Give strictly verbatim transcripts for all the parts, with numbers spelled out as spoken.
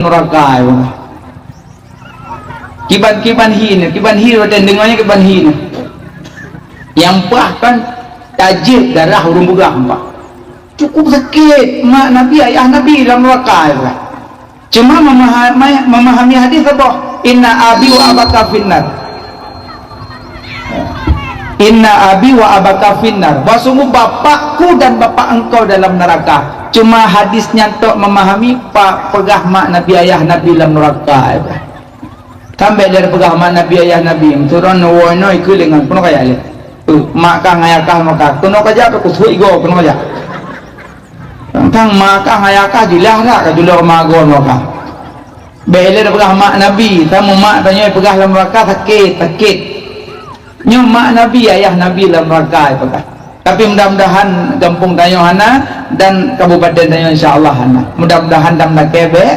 neuraka, ya Allah. Kiban, kiban hi nyan, kiban hi watèe deungoe nyan kiban hi nyan. Nyang paih kan tajeuet darah ureueng beurah, nampak. Cukup sakét, mak Nabi, ayah Nabi lam neuraka, ya Allah. Cuma memahami, memahami hadis saboh, "Inna abi wa abaka finnar." "Inna abi wa abaka finnar." Bahwa sungguh bapakku dan bapak engkau dalam neraka. Cuma hadis nyan tok memahami, pa-, peugah mak Nabi, ayah Nabi lam neuraka. Sampai dia peugah mak Nabi, ayah Nabi, "Turun woe noe ikeu lengan, keunoe kajak lé." Eh, mak kah ngon ayah kah maka, "Keunoe kajak, keu suet igoe, keunoe kajak." Tang-tang mak kah ngon ayah kah jeulaih dak ka julor magon maka. Bèk lé peugah mak Nabi, sama mak tanyoe peugah lam neuraka sakét, sakét. Nyoe mak Nabi, ayah Nabi lam neuraka, ya peugah. Tapi mudah-mudahan gampông tanyoe hana dan kabupaten tanyoe insya Allah hana. Mudah-mudahan lam lakèe bèk,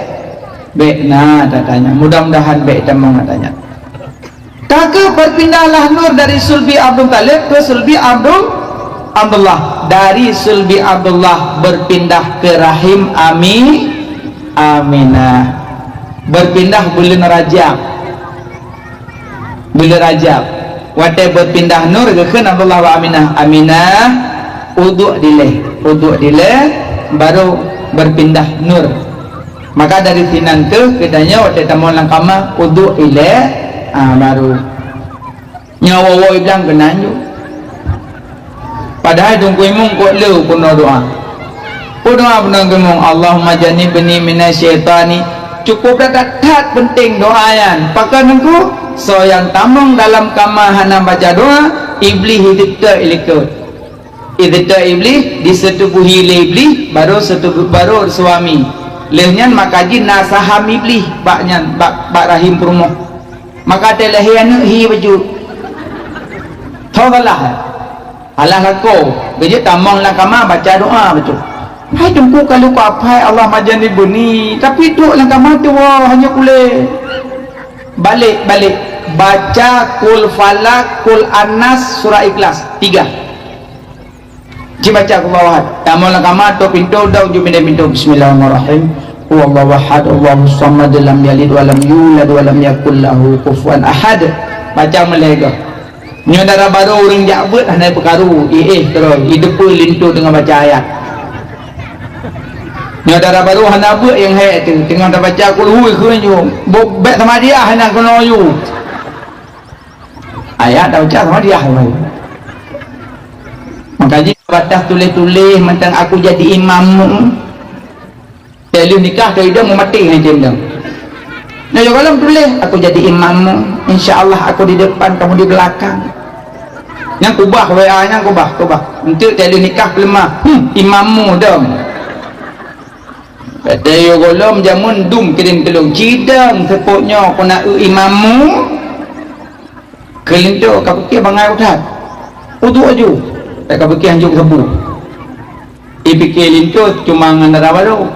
bèk na tatanya. Mudah-mudahan bèk tamong tatanya. Ka keuh berpindahlah nur dari sulbi Abdul Muthalib ke sulbi Abdul, Abdullah. Dari sulbi Abdullah berpindah ke rahim Ami, Aminah. Berpindah buleuen Rajab. Buleuen Rajab. Watèe beupindah nur, geukheun Abdullah bak Aminah, "Aminah, uduk dilèe, uduk dilèe, baru beupindah nur." Maka dari sinan kheueh geutanyoe watèe tamong lam kama, uduk ilèe, ah, baru. Nyoe woe-woe blang keunan ju. Padahai Teungku Imum kok le peunoh doa. Peunoh doa peunoh geumong, "Allahumma jannibni minasyaitani." Cukup that-that peunteng doa nyan. Pakon Teungku? Soe nyang tamong dalam kama hana baca doa, Iblih jiteutôt ilikot. Jiteutôt Iblih, disetubuhi lé Iblih, baru setubu-, baru suami. Lheueh nyan maka jih na saham Iblih bak nyan, bak, bak rahim peurumoh. Maka teulahé aneuk hi bacut. Tho salah. Alah lakoe, geujeuet tamong lam kama baca doa bacut. Hai Teungku, ka lheueh kuaphai Allahumma jannibni, tapi duek lam kama tuwoe hana kulét. Balek, balek. Baca Qul Falaq, Qul An-Nas, Surah Ikhlas. Tiga. Ci baca Qul Huwallahu Ahad. Tamong lam kama, tok pintoe, dong ju milék pintoe. Bismillahirrahmanirrahim. Huwallahu ahad, Allahus samad, lam yalid wa lam yulad wa lam yakul lahu kufuwan ahad. Baca meulhèe goe. Nyoe dara barô ureueng jak beuet hana peukaru, iéh keudroe, ideupeu linto teungoh baca ayat. Nyoe dara barô hana beuet nyang hék teuh, teungoh tabaca kulhu kheun ju, bôh bèk samadiah hana keunoe ju. Ayat tabaca samadiah baru. Maka jih batas tuléh-tuléh mantong aku jadi imammu. Teuh lheueh nikah, teuh idong meumaté hana tem dong. Nah, yo gohlom tuléh, "Aku jadi imammu, insya Allah aku di depan, kamu di belakang." Nyang kubah W A, nyang kubah, kubah. Enteuk teuh lheueh nikah peuleumah, "Hmm, imammu dong." Kata yo gohlom jameun dum keudeung teulông, "Cidong seupôt nyoe keuneuk eu imammu." Keu linto ka piké bangai that. Uduk aju. Tak ka piké hanjeuet sabu. Ipike linto cuma ngon dara barô.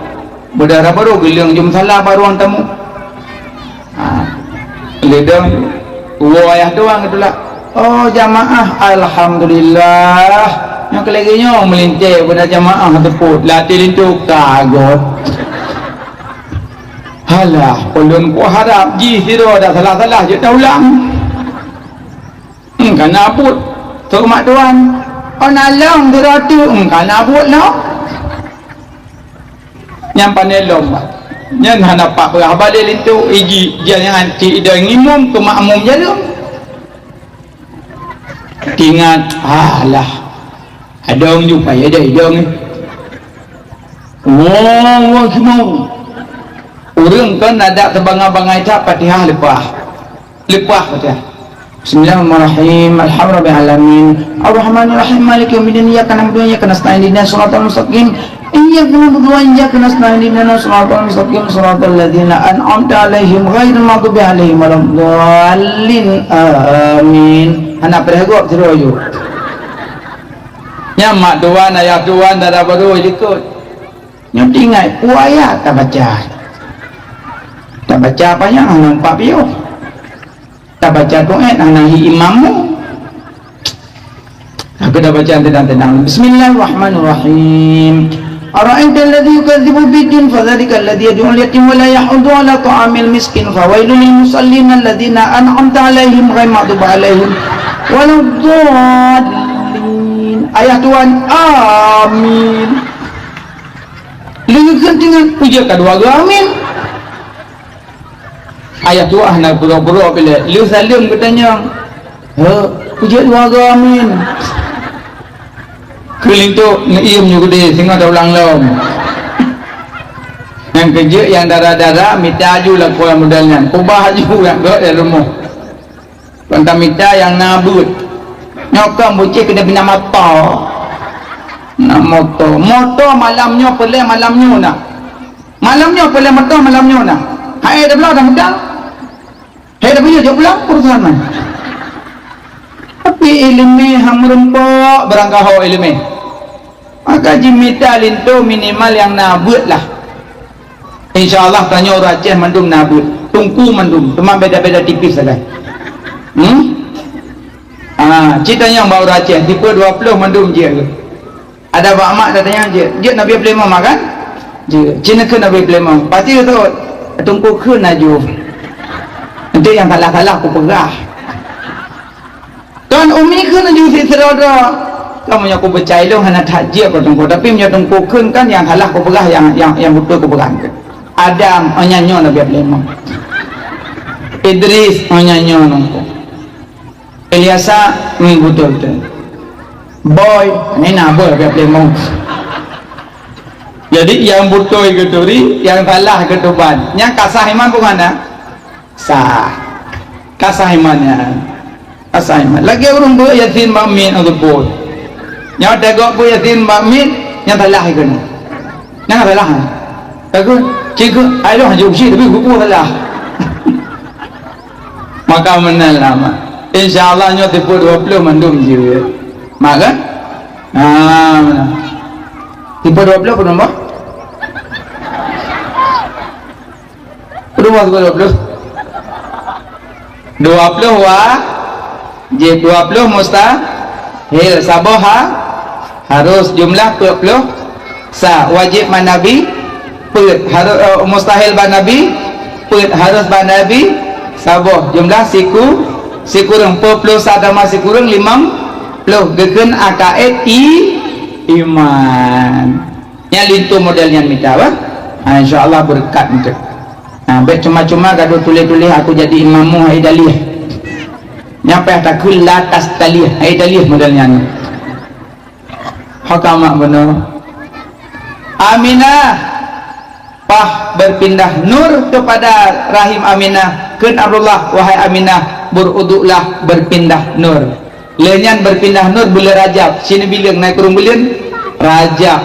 Beudara barô geuleueng jom salah bak ruang tamu. Ha. Leudong. Woe ayah tuan geutulak. Oh, jamaah, alhamdulillah. Nyang keulagi nyoe meulintèe beuna jamaah teupot. Latih linto kagot. Halah, ulôn kuharab jih sidroe dak salah-salah jeuet taulang. Engka na buet, trok mak tuan. Oh, na lom sidroe teuk, engka na buet lom. Nyan pané lom, bah. Nyan hana pat peugah balé linto, iji, jian nyang anti idong imum keu makmum jalong. Ingat, alah. Adong ju payah dai dong. Allahu Akbar. Ureueng kan adak teubangai-bangai that Fatihah leupah. Leupah Fatihah. Bismillahirrahmanirrahim. Alhamdulillahirabbil alamin. Arrahmanirrahim. Maliki yaumiddin. Iyyaka na'budu wa iyyaka nasta'in. Ihdinas siratal mustaqim. Iyyaka na'budu wa iyyaka nasta'in. Ihdinas siratal mustaqim. Siratal ladzina an'amta 'alaihim ghairil maghdubi 'alaihim waladdallin. Amin. Hana peureugob sidroe ju. Nyan mak tuan, ayah tuan, dara barô likot. Nyoe tinggai peue ayat tabaca. Tabaca panyang hana empat piôh. Tabaca doa hana hi imammu. Aku dah baca tenang-tenang. Bismillahirrahmanirrahim. Ara'aital ladzi yukadzibu biddin fadzalika alladzi yad'ul yatim wa la yahuddu 'ala ta'amil miskin fawailul lil musallin alladzina an'amta 'alaihim ghairil maghdubi 'alaihim waladdallin. Ayah Tuhan, amin. Leugeukheun teungoh, peue jeuet ka dua goe amin. Ayah Tuhan na pura-pura bilé lheueh saleuem geutanyong, "He, peue jeuet dua goe amin?" Keu linto neuiem nyoe geude singoh taulang lom. Nyang keujeuet nyang dara-dara mita aju lakoe model nyan. Ubah aju yak geuh di rumoh. Kon tamita nyang na beuet. Nyoe kon bucéh keuneuk bina moto. Na moto. Moto malam nyoe peulée malam nyoe na. Malam nyoe peulée moto malam nyoe na. Hai dabla dah mudang. Hai dabla jok pulang urusan man. Tapi ileumé han meureumpok beurangkaho ileumé. Maka jimita linto minimal nyang na beuet lah. Insya Allah tanyoe ureuëng Aceh mandum na beuet, tungku mandum, teuma beda-beda tipis sagai. Hmm? Ah, cit tanyong bak ureuëng Aceh, tipe dua puluh mandum jeuet. Ada bak mak datanya jeuet. Jeuet Nabi Sulaiman makan? Jeuet. Cina ke Nabi Sulaiman. Pasti tu tungku kheun aju. Nanti yang salah-salah aku peugah. Kan umi kheun aju sit sidroe-droe. Kan meunyoe kupeucaya lôn hana that jeuet keu teungku, tapi meunyoe teungku kheun kan nyang salah kupeugah, nyang, nyang, nyang beutôi kupeugah. Adam, oh, nyan nyoe Nabi Sulaiman. Idris, oh, nyan nyoe nungku. Ilyasa, hmm, beutôi-beutôi. Boy, ni na boy Nabi Sulaiman. Jadi nyang beutôi geuturi, nyang salah geutuban. Nyang ka sah iman bukan na? Sah. Ka sah iman nyan. Ka sah iman. Lagée ureuëng beuet Yasin bak miet nyang seupôt. Nyoe tagok beuet Yasin bak miet nyang salah ikeu nyoe. Nyang salah. Takut, cikgu, ai lôn haju uji tapi buku salah. Maka meunan lah, Mak. Insya Allah nyoe tipe dua puluh mandum jeuet. Mak kan? Ha, meunan. Tipe dua puluh apa nombor? Dua puluh. Dua puluh wajib, dua puluh mustahil. Saboh ha-, harus, jumlah peuet puluh sa. Wajib bak Nabi peuet, harus, eh, mustahil bak Nabi peuet, harus bak Nabi saboh. Jumlah siku, sikureueng, peuet puluh sa tamah sikureueng limong puluh. Geukheun akaid i-, iman. Nyan linto model nyan mita bah. Ha, insya Allah beureukat meukeue. Ha, bék cuma-cuma gadoh tuléh-tuléh aku jadi imammu hai dalih. Nyan payah takheun la tastalih, hai dalih model nyan. Haka mak bunoe. Aminah pah berpindah nur kepada rahim Aminah. Kheun Abdullah, "Wahai Aminah, beruduklah berpindah nur." Lheueh nyan berpindah nur buleuen Rajab. Sineuk bileueng na i kureueng buleuen? Rajab.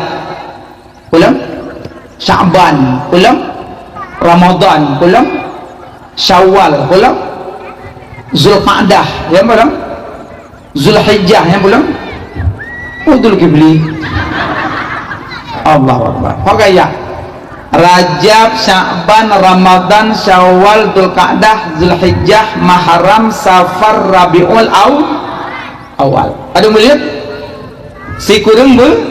Peulom? Sya'ban, peulom? Ramadan, peulom? Syawal, peulom? Zulqa'dah, nyang peulom? Zulhijjah, nyang peulom? Oh, Zulkifli. Allahu Akbar. Ho gaya. Rajab, Sya'ban, Ramadan, Syawal, Zulqa'dah, Zulhijjah, Muharram, Safar, Rabiul Aw-, Awal. Ada melihat? Sikureueng bu-,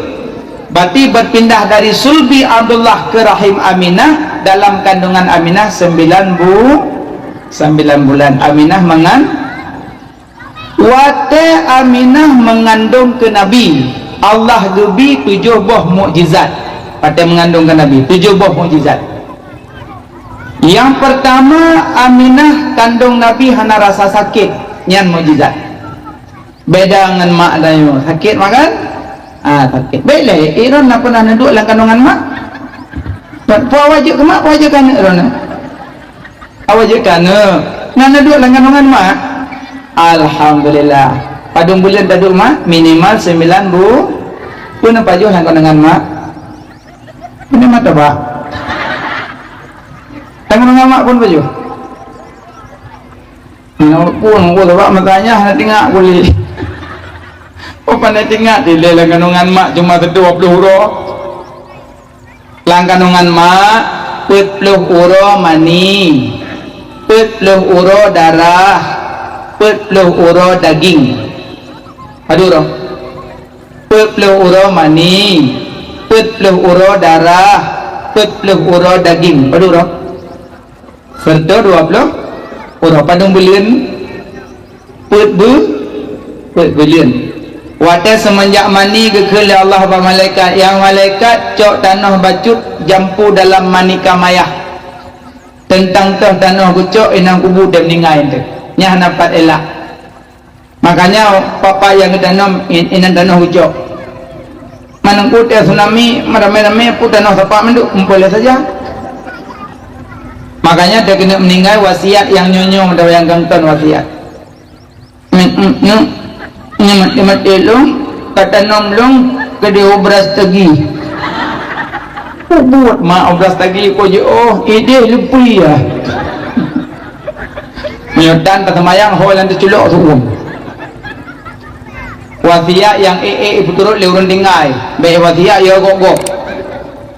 berarti berpindah dari sulbi Abdullah ke rahim Aminah, dalam kandungan Aminah sembilan bu-, sembilan bulan. Aminah mengan-, watée Aminah mengandung ke Nabi, Allah geubi tujoh boh mukjizat. Watée mengandung ke Nabi, tujoh boh mukjizat. Yang pertama, Aminah kandung Nabi hana rasa sakit, nyan mukjizat. Beda ngon mak tanyoe, sakét makan? Ah, sakét. Bék lé, Iron na pernah neuduek lam kandungan mak? Peue awai jeuet keu mak, peue awai jeuet keu aneuk Iron na? Awai jeuet keu aneuk. Na neuduek lam kandungan mak? Alhamdulillah. Padum buleuen taduek mak? Minimal sembilan bu-, pun pajoh lam kandungan mak? Minimal tabak. Lam kandungan mak pun pajoh? Nyoe pun, oh, sabab meutanyoe hana tingak kuli. Oh, pandai tingak dilée lam kandungan mak cuma dua puluh uroe. Lam kandungan mak, peuet ploh uroe mani, peuet ploh uroe darah, peuet ploh uroe daging. Padum uroe? Peuet ploh uroe mani, Peuet ploh uroe darah, peuet ploh uroe daging. Padum uroe? Seureutoh dua ploh uroe. Padum buleuen? Peuet bu-, peuet buleuen. Watée seumeunjak mani geukheun lé Allah bak malaikat, "Ya malaikat, cok tanoh bacut jampu dalam mani ka mayah." Teuntang toh tanoh geucok, inong kubu deuh meuninggai teuh. Nyan hana pat elak. Makanya papa nyang geutanom in-, inan tanoh geucok. Meunyoe teuh tsunami, ramé-ramé pun tanoh sapak mandum, boleh saja. Makanya teuh keuneuk meuninggai wasiat nyang nyoe-nyoe meudawa nyang kongkon wasiat. Nyoe, nyoe, nyoe, nyoe maté-maté lôn, ka tanom lôn keudeh u Brastagi. Ubuet mak u Brastagi ko jiôh, ideh leupie ya. Meunyoe tan ka seumayang, ho nyang teuculok su'uem. Wasiat nyang ék-ék ipeuturot lé ureuëng tinggai, bék wasiat yo gok-gok.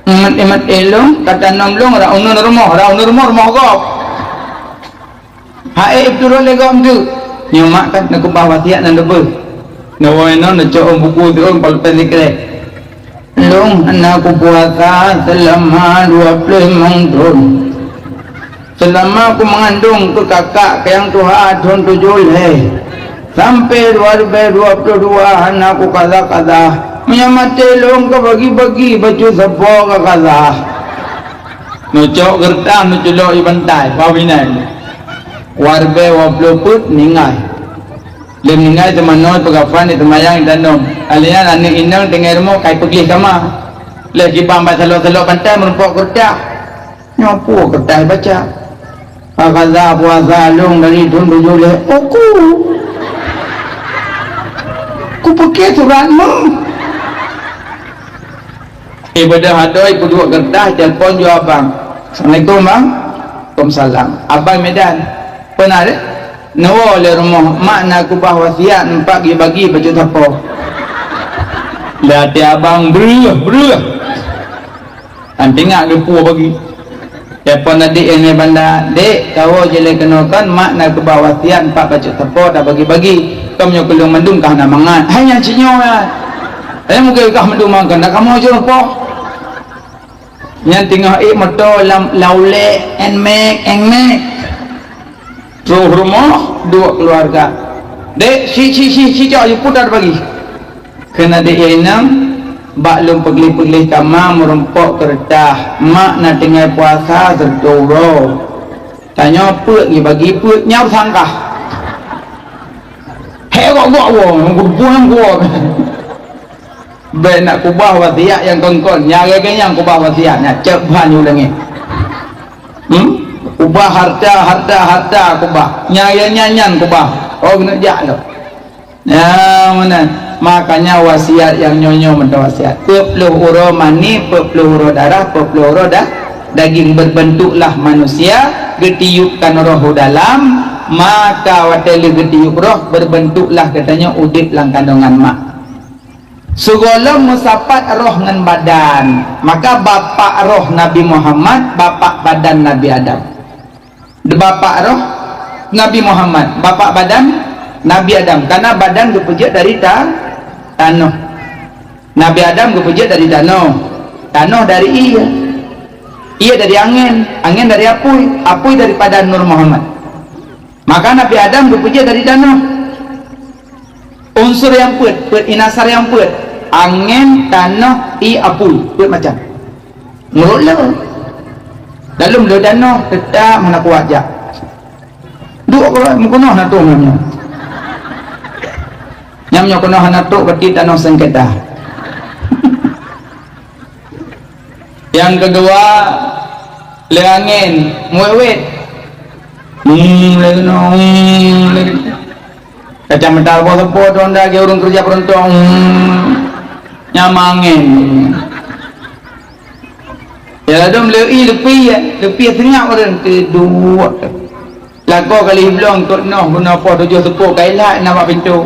Nyoe maté-maté lôn, ka tanom lôn, rot uneuen rumoh, rot uneuen rumoh, rumoh gob. Hai, eh, turun lé gob teuk. Nyoe mak kan neukeubah wasiat nan leubeh. Neuwoe inoe neucok buku turun polpen sikrek. Lôn hana kupuasa seulama dua ploh limong thon. Seulama kumeungandong keu kakak nyang tuha thon tujoh lhée. Sampoe dua ribée dua ploh dua hana kukaza-kaza. Meunyoe maté lôn ka bagi-bagi bacut sapo ka kaza. Neucok geureutah neuculok i bantai, bak binéh. Waribée dua ploh peuet ninggai. Lheueh ninggai teumanoe peugafan di teumayang di danom. Alèh nyan aneuk inong tinggai rumoh kai peugleh kama. Lheueh kibang bak salok-salok bantai meurumpok geureutah. Nyoe peue geureutah baca? Ka kaza puasa lôn dari thon tujoh lhée. Uku. Kupiké surat meuh. Ibadah adoe peuduek geureutah, telepon ju abang. "Assalamualaikum, Bang." "Waalaikumsalam." "Abang Medan." "Peue na deh?" "Neuwoe lé rumoh, mak na keubah wasiat, empat bagi-bagi bacut sapo." Lé até abang breuh, breuh. Kan teuingat geupeu bagi. Telepon adik nyang di banda, "Dek, kawoe jih lé keunoe kon, mak na keubah wasiat empat bacut sapo tabagi-bagi. Kamoe nyoe keu lôn mandum ka hana mangat." Hai nyan cit nyoe nyan. Hai mungken kah mandum mangat, na kamoe jeuet po. Nyan teungoh ék moto lam laulé, Nmax, Nmax. Troh rumoh, duek keuluwarga. "Dek, si, si, si, si, cok, yue putar bagi." Kheun adik inong, "Bak lôn peugleh-peugleh kama meurumpok keureutah, mak na tinggai puasa sireutôh uroe." Tanyoe peuet ngi bagi peuet nyang sangkah. Hek gok-gok woe, meugumpôi nyang kuwoe. Bék nak kubah wasiat nyang kon-kon, nyang lagèe nyan kubah wasiat, nyan cok ban u langèt. Hmm? Kubah harta, harta, harta kubah. Nyang lagèe nyan, nyan kubah. Oh, keuneuk jak lom. Nyang meunan. Makanya wasiat nyang nyoe-nyoe meunan wasiat. Peuet ploh uroe mani, peuet ploh uroe darah, peuet ploh uroe da-, daging, berbentuklah manusia, geutiyupkan roh u dalam, maka watèe lheueh geutiyup roh, berbentuklah geutanyoe udép lam kandongan mak. Sigohlom meusapat roh ngon badan, maka bapak roh Nabi Muhammad, bapak badan Nabi Adam. Bapak roh Nabi Muhammad, bapak badan Nabi Adam, karena badan geupeujeuet dari ta-, tanoh. Nabi Adam geupeujeuet dari tanoh, tanoh dari ié, ié dari angén, angén dari apui, apui daripada Nur Muhammad. Maka Nabi Adam geupeujeuet dari tanoh. Unsur nyang peuet, peuet inasar nyang peuet, angén, tanoh, ié, apui, peuet macam. Meurok le. Lalu meuleueh tanoh, teutap hana kuat jak. Duek keudroe, meukunoh na trok nyan. Nyan nyoe kunoh hana trok, berarti tanoh sengketa. Nyang keudua, le angén, muwét-wét. Hmm, le keunoe, hmm, le keunoe. Kacamata boh seupôt, honda lagèe ureueng keureuja peuruntong. Hmm, nyang angén. Ya, ladôm le ié leupie, leupie seungab ureueng teuduek. Lakoe kali iblong kot noh guna poh tujoh seupôt ka ilat na bak pintoe.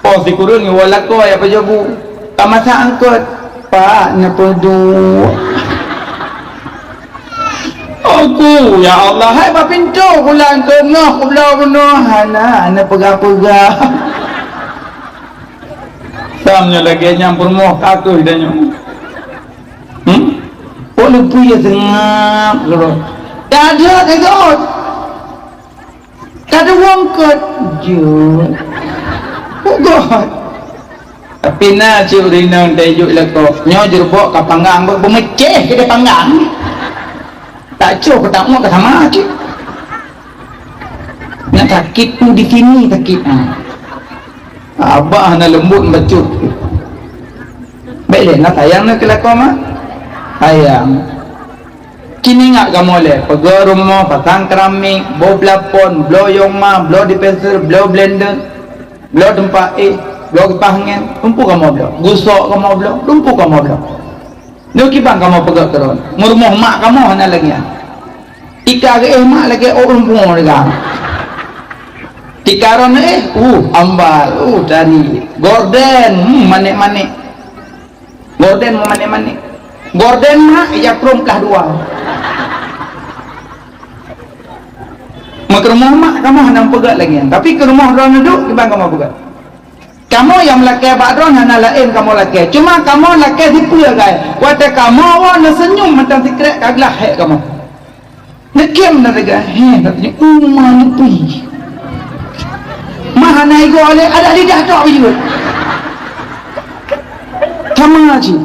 Poh sikureueng iwoe lakoe ya pajoh bu. Ka masak angkot. Pak, neupeuduek. Aku, ya Allah, hai bak pintoe bulan tu noh, kubloe bunoe, hana, hana peugah-peugah. Sam nyoe lagèe nyang peurumoh ka kheueh tanyoe. Hmm? Oh, leupie seungab keudroe. Ka deuek keudroe. Ka deuek wong keut. Jeuet. Pugot. Tapi na cit ureueng inong teuh jok lakoe. Nyoe jeurbok ka panggang, beu-, beumeucéh keu panggang. Tak cok, tak muat ka sama cit. Nak sakit tu di sini sakit. Ha. Abah na lembut bacut. Baik leh, na sayang na keu lakoe mah. Sayang. Cit ingat kamoe lé, peugöt rumoh, pasang keramik, boh plafon, bloe yong ma, bloe dispenser, bloe blender, bloe teumpat éh, bloe kipas angén, lumpu kamoe bloe. Gusok kamoe bloe, lumpu kamoe bloe. Nyoe kiban kamoe peugöt keu droen. Meurumoh mak kamoe hana lagèe nyan. Tika geuéh mak lagèe ôk lumpu deungon. Tika droen éh, uh, ambal, uh, tari. Gorden, hmm, manék-manék. Gorden meumanék-manék. Gorden mak ija krueng plah dua. Meukeureumoh mak kamoe hana peugöt lagèe nyan. Tapi keureumoh droeneuh duek, kiban kamoe peugöt. Kamoe nyang meulakèe bak droen hana laén kamoe lakèe. Cuma kamoe lakèe sipeue gai. Watèe kamoe woe neuseunyum mantong sikrek ka glah hék kamoe. Neukiem na teuga, he, katanya, "Uma neupui." Mah hana igoe lé, adak lidah tok beujeuet. Sama cit.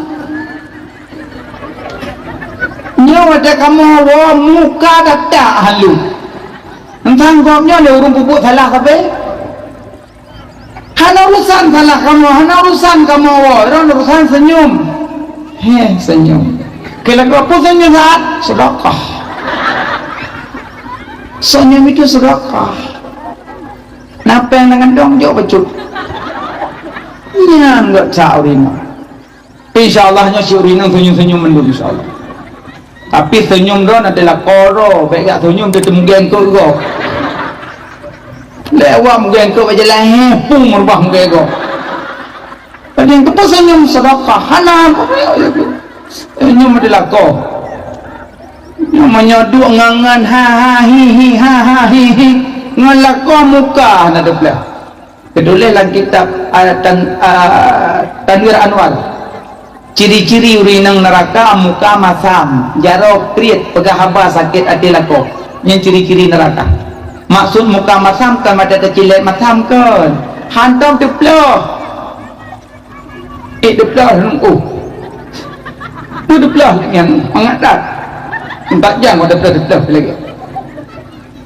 Nyoe watèe kamoe woe muka datak halu. Entang gobnyoe lé ureueng peubuet salah sabe. Hana urusan salah kamoe, hana urusan kamoe woe, droen urusan seunyum. He, seunyum. Keu lakoe peue seunyum saat? Seudeukah. Seunyum itu seudeukah. Na péng lam kantong, jok bacut. Nyan gèt sa ureueng inong. Insya Allah nyoe si ureueng inong seunyum-seunyum mandum, insya Allah. Tapi seunyum droen adalah koro, bèk jak seunyum teuh teumugeng keu gob. Lewat mugeng keu bak jalan, he, pung meurubah mugeng gob. Jadi keupeue seunyum, seudeukah, hana, seunyum adalah gob. Nyoe meunyoe duek ngon-ngon ha ha hi hi, ha ha hi hi, ngon lakoe muka hana teupeugah. Teutuléh lam kitab, a, Tan-, a, Tanwir Anwar, ciri-ciri ureueng inong neuraka, muka masam, jaroe kriet, peugah haba sakét até lakoe. Nyan ciri-ciri neuraka. Maksud muka masam kon mata teucilek masam kon. Hantom teuploh. Eh, teuploh nungku. Tu teuploh nyan mangat that. Empat jam watèe teuploh-teuploh lagèe.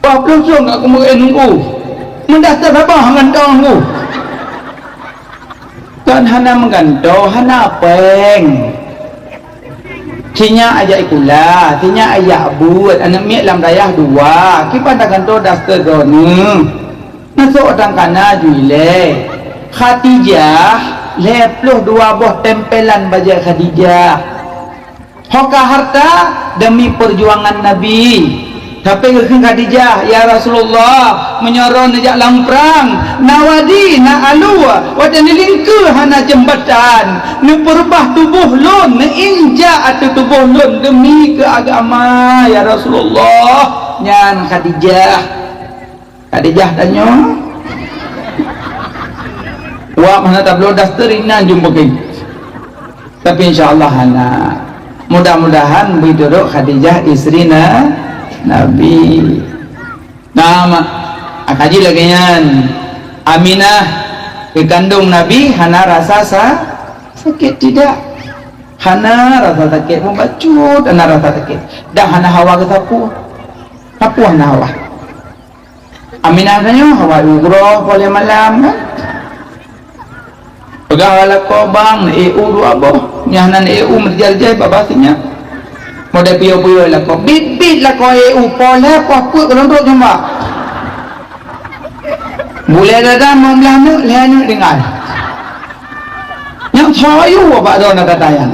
Dua ploh thôn ka keumeurén nunggu. Meudah teusabah ngon dong nunggu. Kon hana meugantoe, hana péng. Sinyak ajak sikula, sinyak ajak buet, aneuk miet lam dayah dua, kiban tagantoe daster droeneuh. Neusok tangkana ju ilée. Khadijah, lhèe ploh dua boh tempelan bajèe Khadijah. Ho ka harta demi peujuangan Nabi. Tapi geukheun Khadijah, "Ya Rasulullah, meunyoe droen neujak lam prang, na wadi, na alue, watèe neulingkeue hana jeumbatan, neupeureubah tuboh lôn, neuinjak ateueh tuboh lôn demi keu agama, ya Rasulullah." Nyan Khadijah. Khadijah tanyoe. Wak mana tabloe daster inan jumpa keu. Tapi insya Allah hana. Mudah-mudahan beuturot Khadijah isteri na-, Nabi. Nah, ma-, kaji lagèe nyan. Aminah, keu kandong Nabi, hana rasa sa-, sakit tidak. Hana rasa sakit pun bacut, hana rasa sakit. Dah hana hawa keu sapu. Sapu hana hawa. Aminah tanyoe hawa ugroe poh lhèe malam kan. Peugah lakoe bang, na ék u dua boh. Nyan na ék u meurjai-jai bak basinya. Model piôh-piôh lakoe. Bit-bit lakoe ék u poh lhèe poh peuet keulondok nyombak. Bulèe dada limong blah neuk, lhèe neuk tinggai. Nyang soe yue bak droeneuh gata nyan.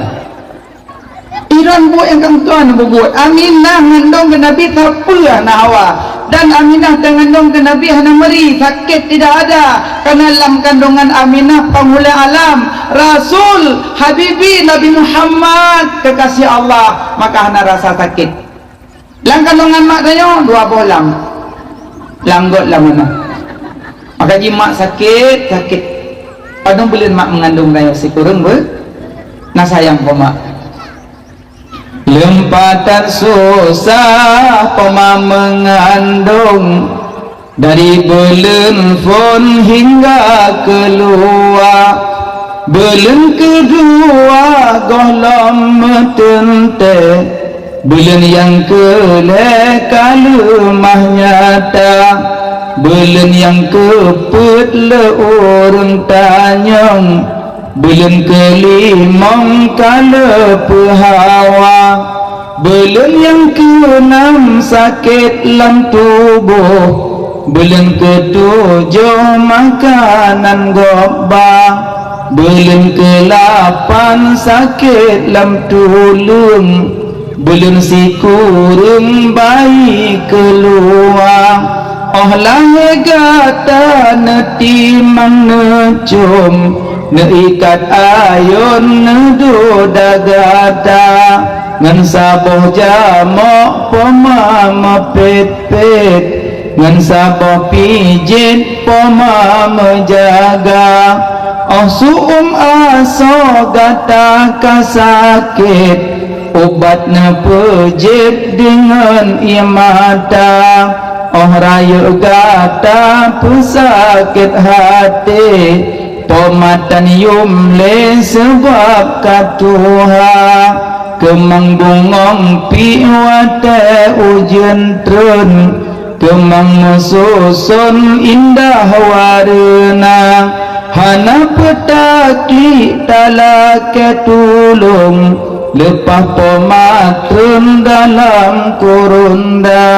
Iran buet nyang kangkon bubuet. Aminah ngandong keu Nabi sapeue hana hawa. Dan Aminah teungandong keu Nabi hana meuri, sakét tidak ada. Karena lam kandungan Aminah panghulèe alam, Rasul, Habibi, Nabi Muhammad, kekasih Allah, maka hana rasa sakét. Lam kandungan mak tanyoe, dua boh lam. Lam gôt lam meunoe. Maka jimat sakét, sakét. Padum buleuen mak meungandong tanyoe sikureueng beu-, na sayang keu mak. Leumpatan susah poma meungandong, dari buleuen phon hingga keuluwa. Buleuen keudua gohlom meuteuntée, buleuen nyang keulhée ka leumah nyata, buleuen nyang keupeuet lé ureuëng tanyong, buleuen keulimong ka leupeu hawa, buleuen nyang keunam sakét lam tuboh, buleuen keutujoh makanan gob ba, buleuen keulapan sakét lam tuleueng, buleuen sikureueng bayi keuluwa. Óh lahé gata neutimang neucom, neuikat ayon neudoda gata, ngon saboh jamok poma meupet-pet, ngon saboh pijet poma meujaga. Óh su'uem asoe gata ka sakét, ubat neupeujieb deungon ié mata. Óh rayeuk gata peusakét haté, poma tanyum lé sabab ka tuha. Keumang bungong pih watée ujeuen treun, keumang meususon indah wareuna. Hana peutaklik talakée tulông, leupah poma treun dalam kurunda.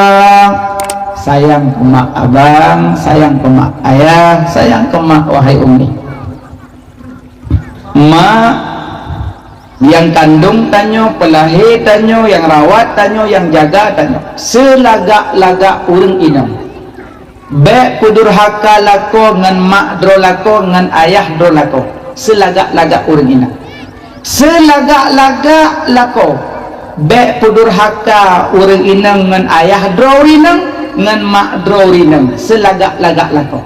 Sayang keu mak abang, sayang keu mak ayah, sayang keu mak wahai umi. Mak nyang kandong tanyoe, peulahé tanyoe, nyang rawat tanyoe, nyang jaga tanyoe, seulagak-lagak ureuëng inong. Bék peudurhaka lakoe ngon mak droe lakoe, ngon ayah droe lakoe, seulagak-lagak ureuëng inong. Seulagak-lagak lakoe, bék peudurhaka ureuëng inong ngon ayah droe ureuëng inong, ngon mak droe ureuëng inong, seulagak-lagak lakoe.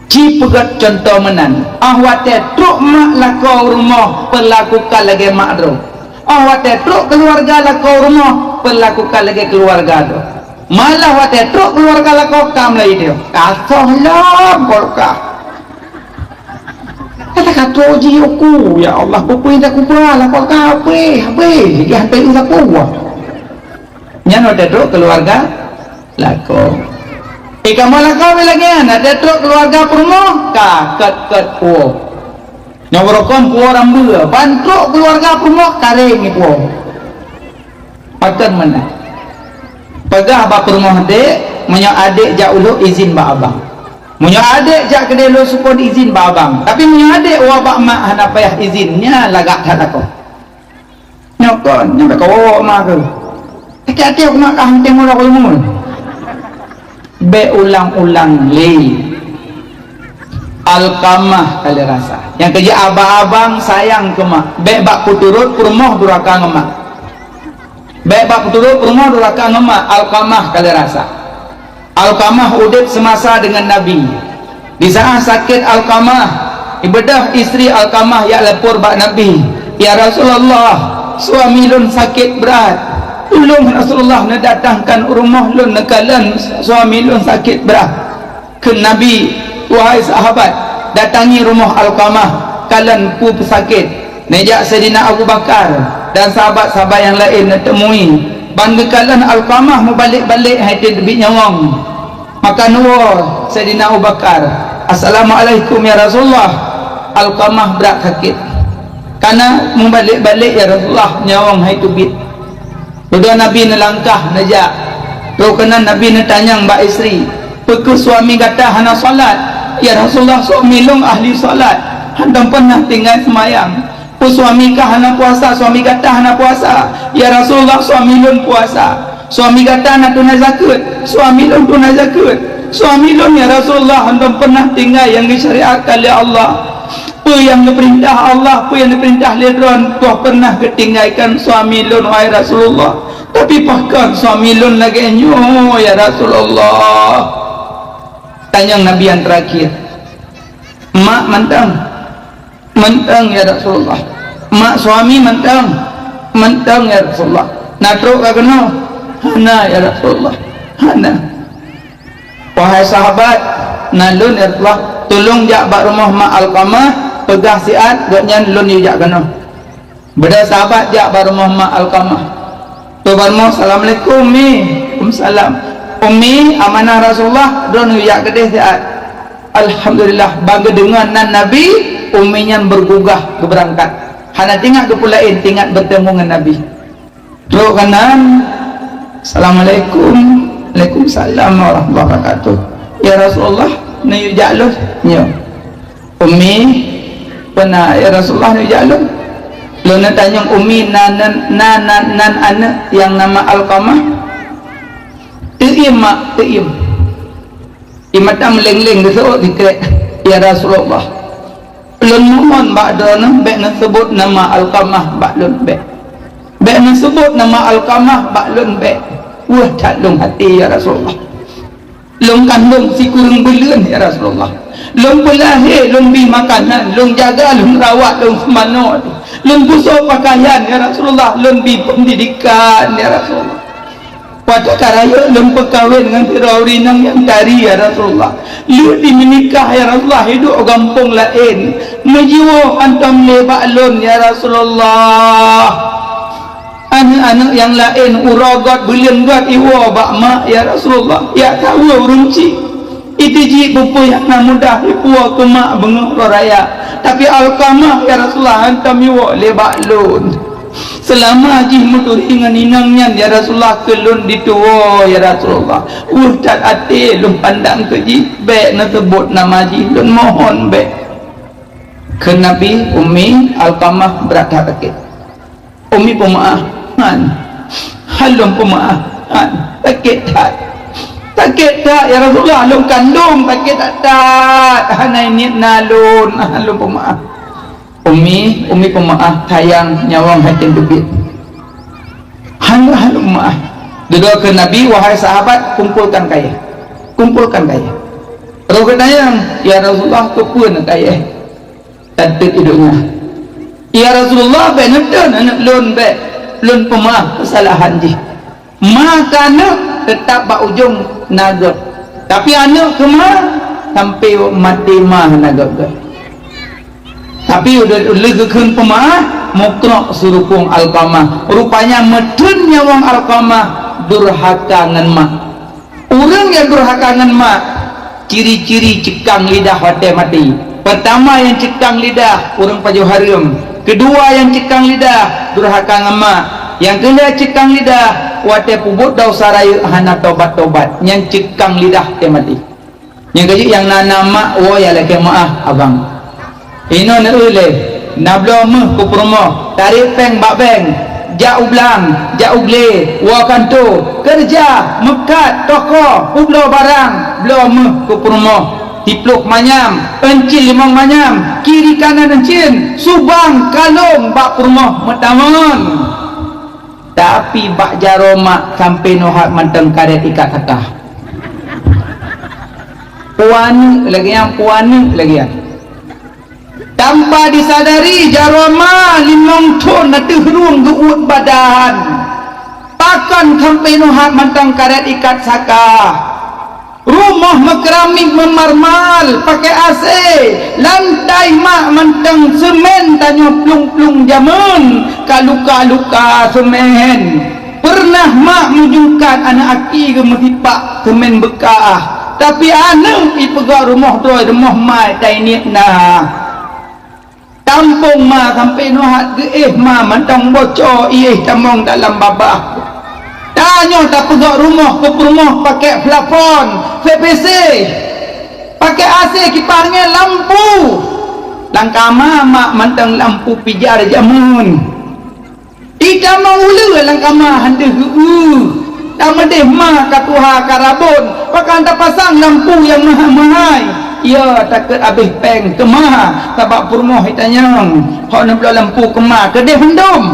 Ci peugét cuntoh meunan, óh watée trok mak lakoe u rumoh, peulakukan lagée mak droe. Óh watée trok keuluwarga lakoe u rumoh, peulakukan lagée keuluwarga droe. Malah watée trok keuluwarga lakoe ka meulayeue, ka soh lom kulkah. Kata ka trok jiyue ku, ya Allah, bukui dah kubah lakoe ka habéh, habéh, jadi hampir u sapu. Nyan watée trok keuluwarga lakoe. Eh, kamoe lakoe lagée nyan, watée trok keuluwarga peurumoh, ka két-két puwoe. Nyoe beurokon puwoe rambeue, ban trok keuluwarga peurumoh, kareng puwoe. Pakon meunan. Peugah bak peurumoh adék, meunyoe adék jak u lhok izin bak abang. Meunyoe adék jak keudeh lôn sukon izin bak abang. Tapi meunyoe adék woe bak mak hana payah izin, nyan lagak that lakoe. Nyoe kon, nyoe ka woe ma keuh. Até-até umat ka hana teurimong lom keu lôn. Bék ulang-ulang lé. Alkamah ka lheueh rasa. Nyang keujeuet abang-abang sayang keu mak. Bék bak peuturot peurumoh duraka ngon mak. Bék bak peuturot peurumoh duraka ngon mak. Alkamah ka lheueh rasa. Alkamah udeb seumasa deungon Nabi. Di saát sakét Alkamah, ibeudôh istri Alkamah jak lapor bak Nabi, "Ya Rasulullah, suami lôn sakét brat. Tulông Rasulullah neudatangkan u rumoh lôn neukalon suami lôn sakét brat." Kheun Nabi, "Wahai sahabat, datangi rumoh Alkamah, kalon peue peusakét." Neujak Saidina Abu Bakar dan sahabat-sahabat nyang laén neuteumui, ban geukalon Alkamah mubalek-balek hai teubiet nyawöng. Maka neuwoe Saidina Abu Bakar, "Assalamualaikum ya Rasulullah, Alkamah brat sakét." "Kana mubalek-balek ya Rasulullah, nyawöng hai teubiet." Dudoe Nabi neulangkah neujak. Troh keunan Nabi neutanyong bak istri, "Peu kheueh suami gata hana salat?" "Ya Rasulullah, suami lôn ahli salat, hantom peunah tinggai seumayang." "Peu suami kah hana puasa, suami gata hana puasa?" "Ya Rasulullah, suami lôn puasa." "Suami gata na tunai zakeuet?" "Suami lôn tunai zakeuet." "Suami lôn, ya Rasulullah, hantom peunah tinggai nyang geusyariatkan lé Allah." "Peue nyang geupeurintah Allah, peue nyang geupeurintah lé Droen, toh peunah geutinggaikan suami lôn, wahai Rasulullah. Tapi pakon suami lôn lagée nyoe, ya Rasulullah?" Tanyong Nabi nyang teurakhir, "Mak mantong?" "Mantong, ya Rasulullah." "Mak suami mantong?" Mantong, ya Rasulullah. Na trok ka keunoe? Hana, ya Rasulullah. Hana. Wahai sahabat, na lôn, ya Rasulullah, tulông jak bak rumoh Mak Alqamah, peugah siat gobnyan lôn yue jak keunoe. Beudôh sahabat jak bak rumoh Mak Alqamah. Tuh bak rumoh, "Assalamualaikum, Mi." "Waalaikumsalam." "Ummi, amanah Rasulullah, droeneuh jak keudeh siat." Alhamdulillah, ban geudeungoe nan Nabi, Ummi nyan beugugah geubeurangkat. Hana teuingat keu peue laén, teuingat beutemu ngon Nabi. Trok keunan, "Assalamualaikum." "Waalaikumsalam warahmatullahi wabarakatuh." "Ya Rasulullah, neuyue jak lôn?" "Nyoe." "Ummi, peue na, ya Rasulullah, neuyue jak lôn?" "Lôn neutanyong Ummi, na, na, na, na, nan aneuk nyang nama Alqamah?" "Teuiem, Mak, teuiem." Di mata meuleng-leng geuseuôt sikrek, "Ya Rasulullah, lôn mohon bak droeneuh bék neuseubut nama Alqamah bak lôn bék. Bék neuseubut nama Alqamah bak lôn bék. Weueh that lôn até, ya Rasulullah. Lôn kandong sikureueng buleuen, ya Rasulullah. Lôn peulahé, lôn bi makanan, lôn jaga, lôn rawat, lôn seumanoe. Lôn pusoe pakaian, ya Rasulullah. Lôn bi peundidikan, ya Rasulullah. Watée ka rayeuk lôn peukawen ngon sidroe ureuëng inong nyang tari, ya Rasulullah. Lheueh jimeunikah, ya Rasulullah, hidup gampông laén. Meujiwoe hantom lé bak lôn, ya Rasulullah. Aneuk-aneuk nyang laén uroe göt, buleuen göt iwoe bak mak, ya Rasulullah. Jak saweue ureuëng chik. Iteujieb peue-peue nyang na mudah ipuwoe keu mak beungoh uroe raya. Tapi Alqamah, ya Rasulullah, hantom iwoe lé bak lôn. Seulama jih meuturi ngon inong nyan, ya Rasulullah, keu lôn dituwoe, ya Rasulullah. Weueh that até lôn pandang keu jih, bék neuseubot nama jih, lôn mohon bék. Kheun Nabi, "Ummi, Alqamah brat that sakét." "Ummi peumeu'ah, han." "Han lôn peumeu'ah, han. Sakét that. Sakét that, ya Rasulullah, lôn kandong sakét that, that. Hana niet na lôn, han lôn peumeu'ah." "Ummi, Ummi peumeu'ah, sayang, nyawöng hase teubiet." "Han, han lôn peumeu'ah." Dudoe keu Nabi, "Wahai sahabat, kumpolkan kayée. Kumpolkan kayée." Roh geutanyong, "Ya Rasulullah, keupeue neukayée?" "Tateuet i donya." "Ya Rasulullah, bék neuteun aneuk lôn bék. Lôn peumeu'ah keusalahan jih." Ma keu aneuk teutab bak ujong na göt. Tapi aneuk keu ma, sampoe maté ma hana göt-göt. Tapi ulôn lheueh geukheun peumeu'ah, meukrok seurukueng Alqamah. Rupanya meuteun nyawöng Alqamah durhaka ngon mak. Ureuëng nyang durhaka ngon mak, ciri-ciri ceukang lidah watée maté. Peurtama nyang ceukang lidah, ureuëng pajoh hareuem. Keudua nyang ceukang lidah, durhaka ngon mak. Nyang keulhèe ceukang lidah, watée peubuet desya rayeuk hana tobat-tobat. Nyan ceukang lidah watée maté. Nyang keujeuet nyang na, na mak, woe ya lakée meu'ah, abang. Inoe neueu lé, na bloe méuh keu peurumoh, tarek péng bak bank, jak u blang, jak u glé, woe kantô, keureuja, meukat, toko, peubloe barang, bloe méuh keu peurumoh, siplôh manyam, euncil limong manyam, kiri kanan euncil, subang, kalông bak peurumoh meutamong. Tapi bak jaroe mak sampoe neuhat mantong karet ikat saka. Puaneuk lagée nyan, puaneuk lagée nyan. Tanpa disadari, jaroe ma limong thon na teuh rueng geuuet badan. Pakon sampoe neuhat mantong karet ikat saka. Rumoh meukeramik meumarmal, pakai A C, lantai mak mantong semen tanyoe plueng-plueng jameun, ka luka-luka semen. Peureunah mak meujungkat aneuk aki geuh meusipak seumén beukah, tapi aneuk ipeugah rumoh droe rumoh mai tainiet na. Tampông ma sampoe neuhat geuéh ma mantong boco iéh tamong dalam babah. Tanyoe tapeugah rumoh keu peurumoh pakai plafon, V P C, pakai A C, kipah angén, lampu. Lam kama mak mantong lampu pijar jameun. Itamong uleue lam kama han deuh geu-eu. Tameudeh ma ka tuha ka rabon, pakon tapasang lampu nyang meuhai-meuhai. Ya, takot abéh péng keu ma, sabab peurumoh itanyong, hok neubloe lampu keu ma keudeh handom.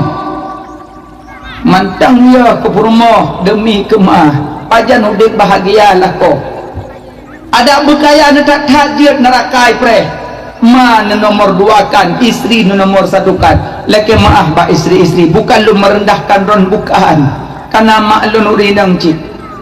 Mantong ya keu peurumoh deumi keu ma, pajan udeb bahagia lakoe. Adak beukaya neuthat-that jeuet neurakai preh. Ma neunomor dua kan, istri neunomor satu kan. Lakée meuáh bak istri-istri, bukan lôn meurendahkan droen, bukan. Kana mak lôn ureuëng inong cit.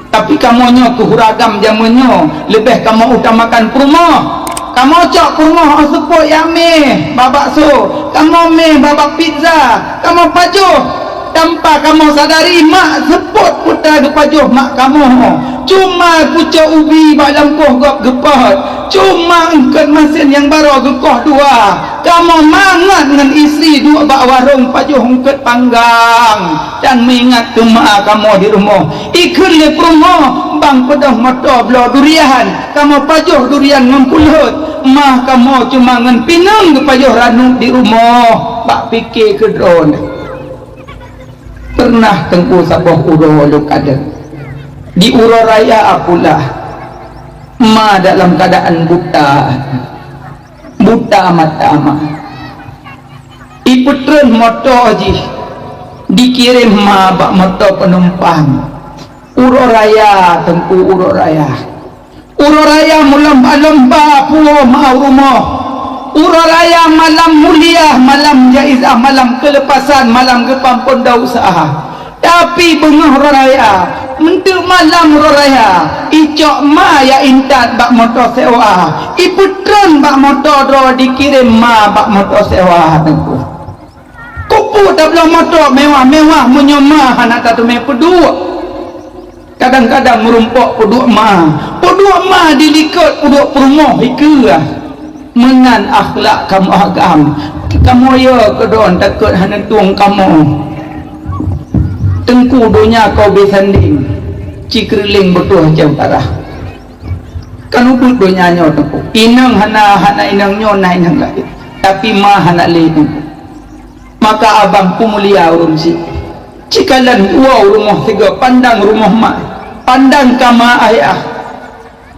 Tapi kamoe nyoe keuh ureuëng agam jameun nyoe, leubeh kamoe utamakan peurumoh. Kamoe cok peurumoh óh seupôt jak mè bak bakso, kamoe mè bak pizza, kamoe pajoh. Tanpa kamoe sadari, mak seupôt puta geupajoh mak kamoe. Cuma pucok ubi bak lampôh gob geupot. Cuma eungkôt masén nyang barô geukoh dua. Kamoe mangat ngon istri duek bak warông pajoh eungkôt panggang dan meuingat keu ma kamoe di rumoh. Ikheun lé peurumoh, bang peudong moto bloe durian, kamoe pajoh durian ngon pulhot. Ma kamoe cuma ngon pineung geupajoh ranup di rumoh. Bak pike keu droeneuh. Pernah teungku saboh uroe lôn kadeueng. Di uroe raya pula, ma dalam keuadaan buta. Buta mata ma. Ipeutreun moto jih, dikirém ma bak moto peunumpang. Uroe raya teungku, uroe raya. Uroe raya meulomba-lomba puwoe ma u rumoh. Uroe raya malam mulia, malam jaizah, malam keulepasan, malam geupampon dosa. Tapi beungoh uroe raya, meunteuk malam uroe raya, icok ma ya intat bak moto sewa, ipeutreun bak moto droe, dikirém ma bak moto sewa teungku. Keupeue tabloe moto mewah-mewah meunyoe ma hana tateumé peuduek? Kadang-kadang meurumpok peuduek ma, peuduek ma di likot peuduek peurumoh ikeue. Meunan akhlak kamoe agam. Kamoe yo keudroe takot hana tueng kamoe. Teungku donya kau beusandeng, cikeurileng beutôi jauh arah. Kan ubit donya nyoe teungku. Inong hana, hana inong nyoe na inong laén. Tapi ma hana lé teungku. Maka abang peumulia ureuëng syiek. Cikalon uwoe rumoh sigoe, pandang rumoh ma, pandang kama ayah.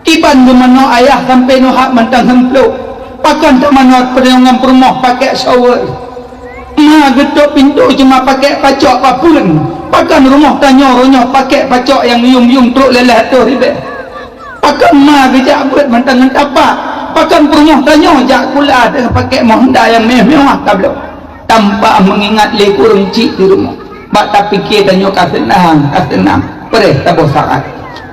Kiban geumanoe ayah sampoe neuhab mantong heumpluek. Pakon tamanoe peudeungon peurumoh pakek shower. Ma geutôp pintoe cuma pakek pacok papeuen. Pakon rumoh tanyoe roh nyoe pakek pacok nyang yuem-yuem trok lhèe-lhèe atôh ribèe. Pakon ma geujak beuet mantong ngon tapak. Pakon peurumoh tanyoe jak kula deungon pakek moh honda nyang mewah-mewah tabloe. Tanpa meungingat lé ureuëng syiek di rumoh. Bak tapike tanyoe ka seunang, ka seunang. Preh saboh saát.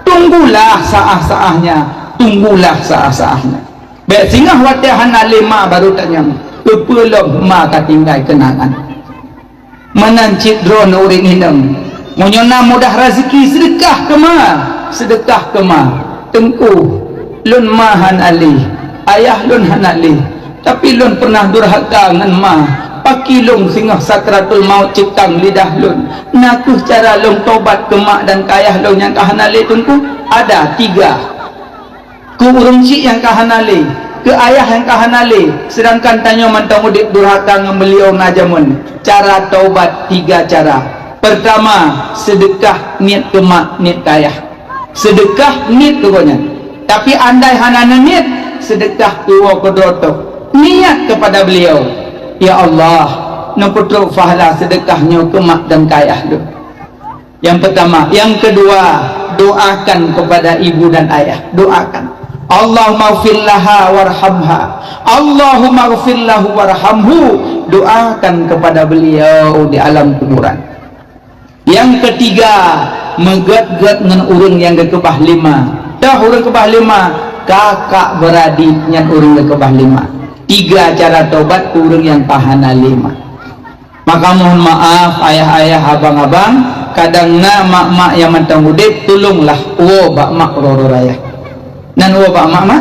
Tunggulah saah-saahnya, tunggulah saah-saahnya. Bèk singoh watèe hana lé ma baru tanyong, keupeue lom ma ka tinggai keunangan. Meunan cit droeneuh ureuëng inong. Meunyoe na mudah raseuki, seudeukah keu ma, seudeukah keu ma. Teungku, lôn ma hana lé, ayah lôn hana lé, tapi lôn pernah durhaka ngon ma. Pakri lôn singoh sakratul maut ceukang lidah lôn. Na kheueh cara lôn tobat keu ma dan keu ayah lôn nyang ka hana lé teungku? Ada tiga. Keu ureuëng syiek nyang ka hana lé, keu ayah nyang ka hana lé, seudangkan tanyoe mantong udeb durhaka ngon beuliau na jameun. Cara taubat tiga cara. Peurtama, seudeukah niet keu ma, niet keu ayah. Seudeukah niet keu gobnyan. Tapi andai hana neuniet, seudeukah keu woe keudroe toh. Niat kepada beliau, "Ya Allah, neupeutrok pahala seudeukah nyoe keu ma dan keu ayah lôn." Yang pertama, yang kedua, doakan kepada ibu dan ayah. Doakan. Allahumma ighfir laha warhamha. Allahumma ighfir lahu warhamhu. Doakan kepada beliau di alam kuburan. Yang ketiga, meugét-gét ngon ureuëng nyang geukeubah lé ma. Toh ureuëng keubah lé ma, kakak beradik nyan ureuëng geukeubah lé ma. Tiga cara tobat ureuëng nyang ka hana lé ma. Maka mohon maaf ayah-ayah, abang-abang, kadang na mak-mak nyang mantong udeb, tulonglah woe bak mak uroe-uroe raya. Nan woe bak mak-mak?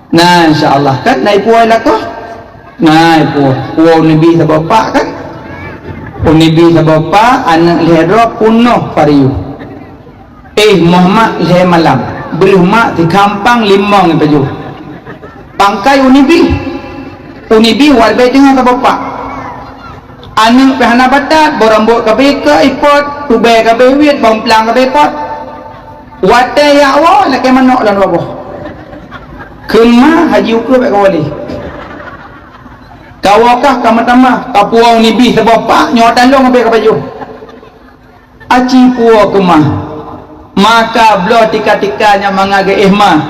Na insya Allah kan, na ipuwoe lakoe? Na ipuwoe. Puwoe u Nibi saboh pak kan? U Nibi saboh pak, aneuëk lhèe droe peunoh pariuh. Eh, moh mak lhèe malam, breuh mak tikampang limong ipajoh. Pangkai u Nibi. U Nibi warbai teungoh saboh pak. Aneuëk pih hana batat, boh rambôt ka beuikot ipot, tubèe ka beuiwiet, bông plang ka beuipot. Watèe jak woe, lakèe manok lom dua boh. Kheun ma, haji ukeue bèk kawoe lé. Kawoe kah ka meutamah, kapuwoe u Nibi saboh pak, nyoe talong abéh kapajoh. Aci puwoe keu ma. Maka bloe tika-tika nyang mangat geuéh ma.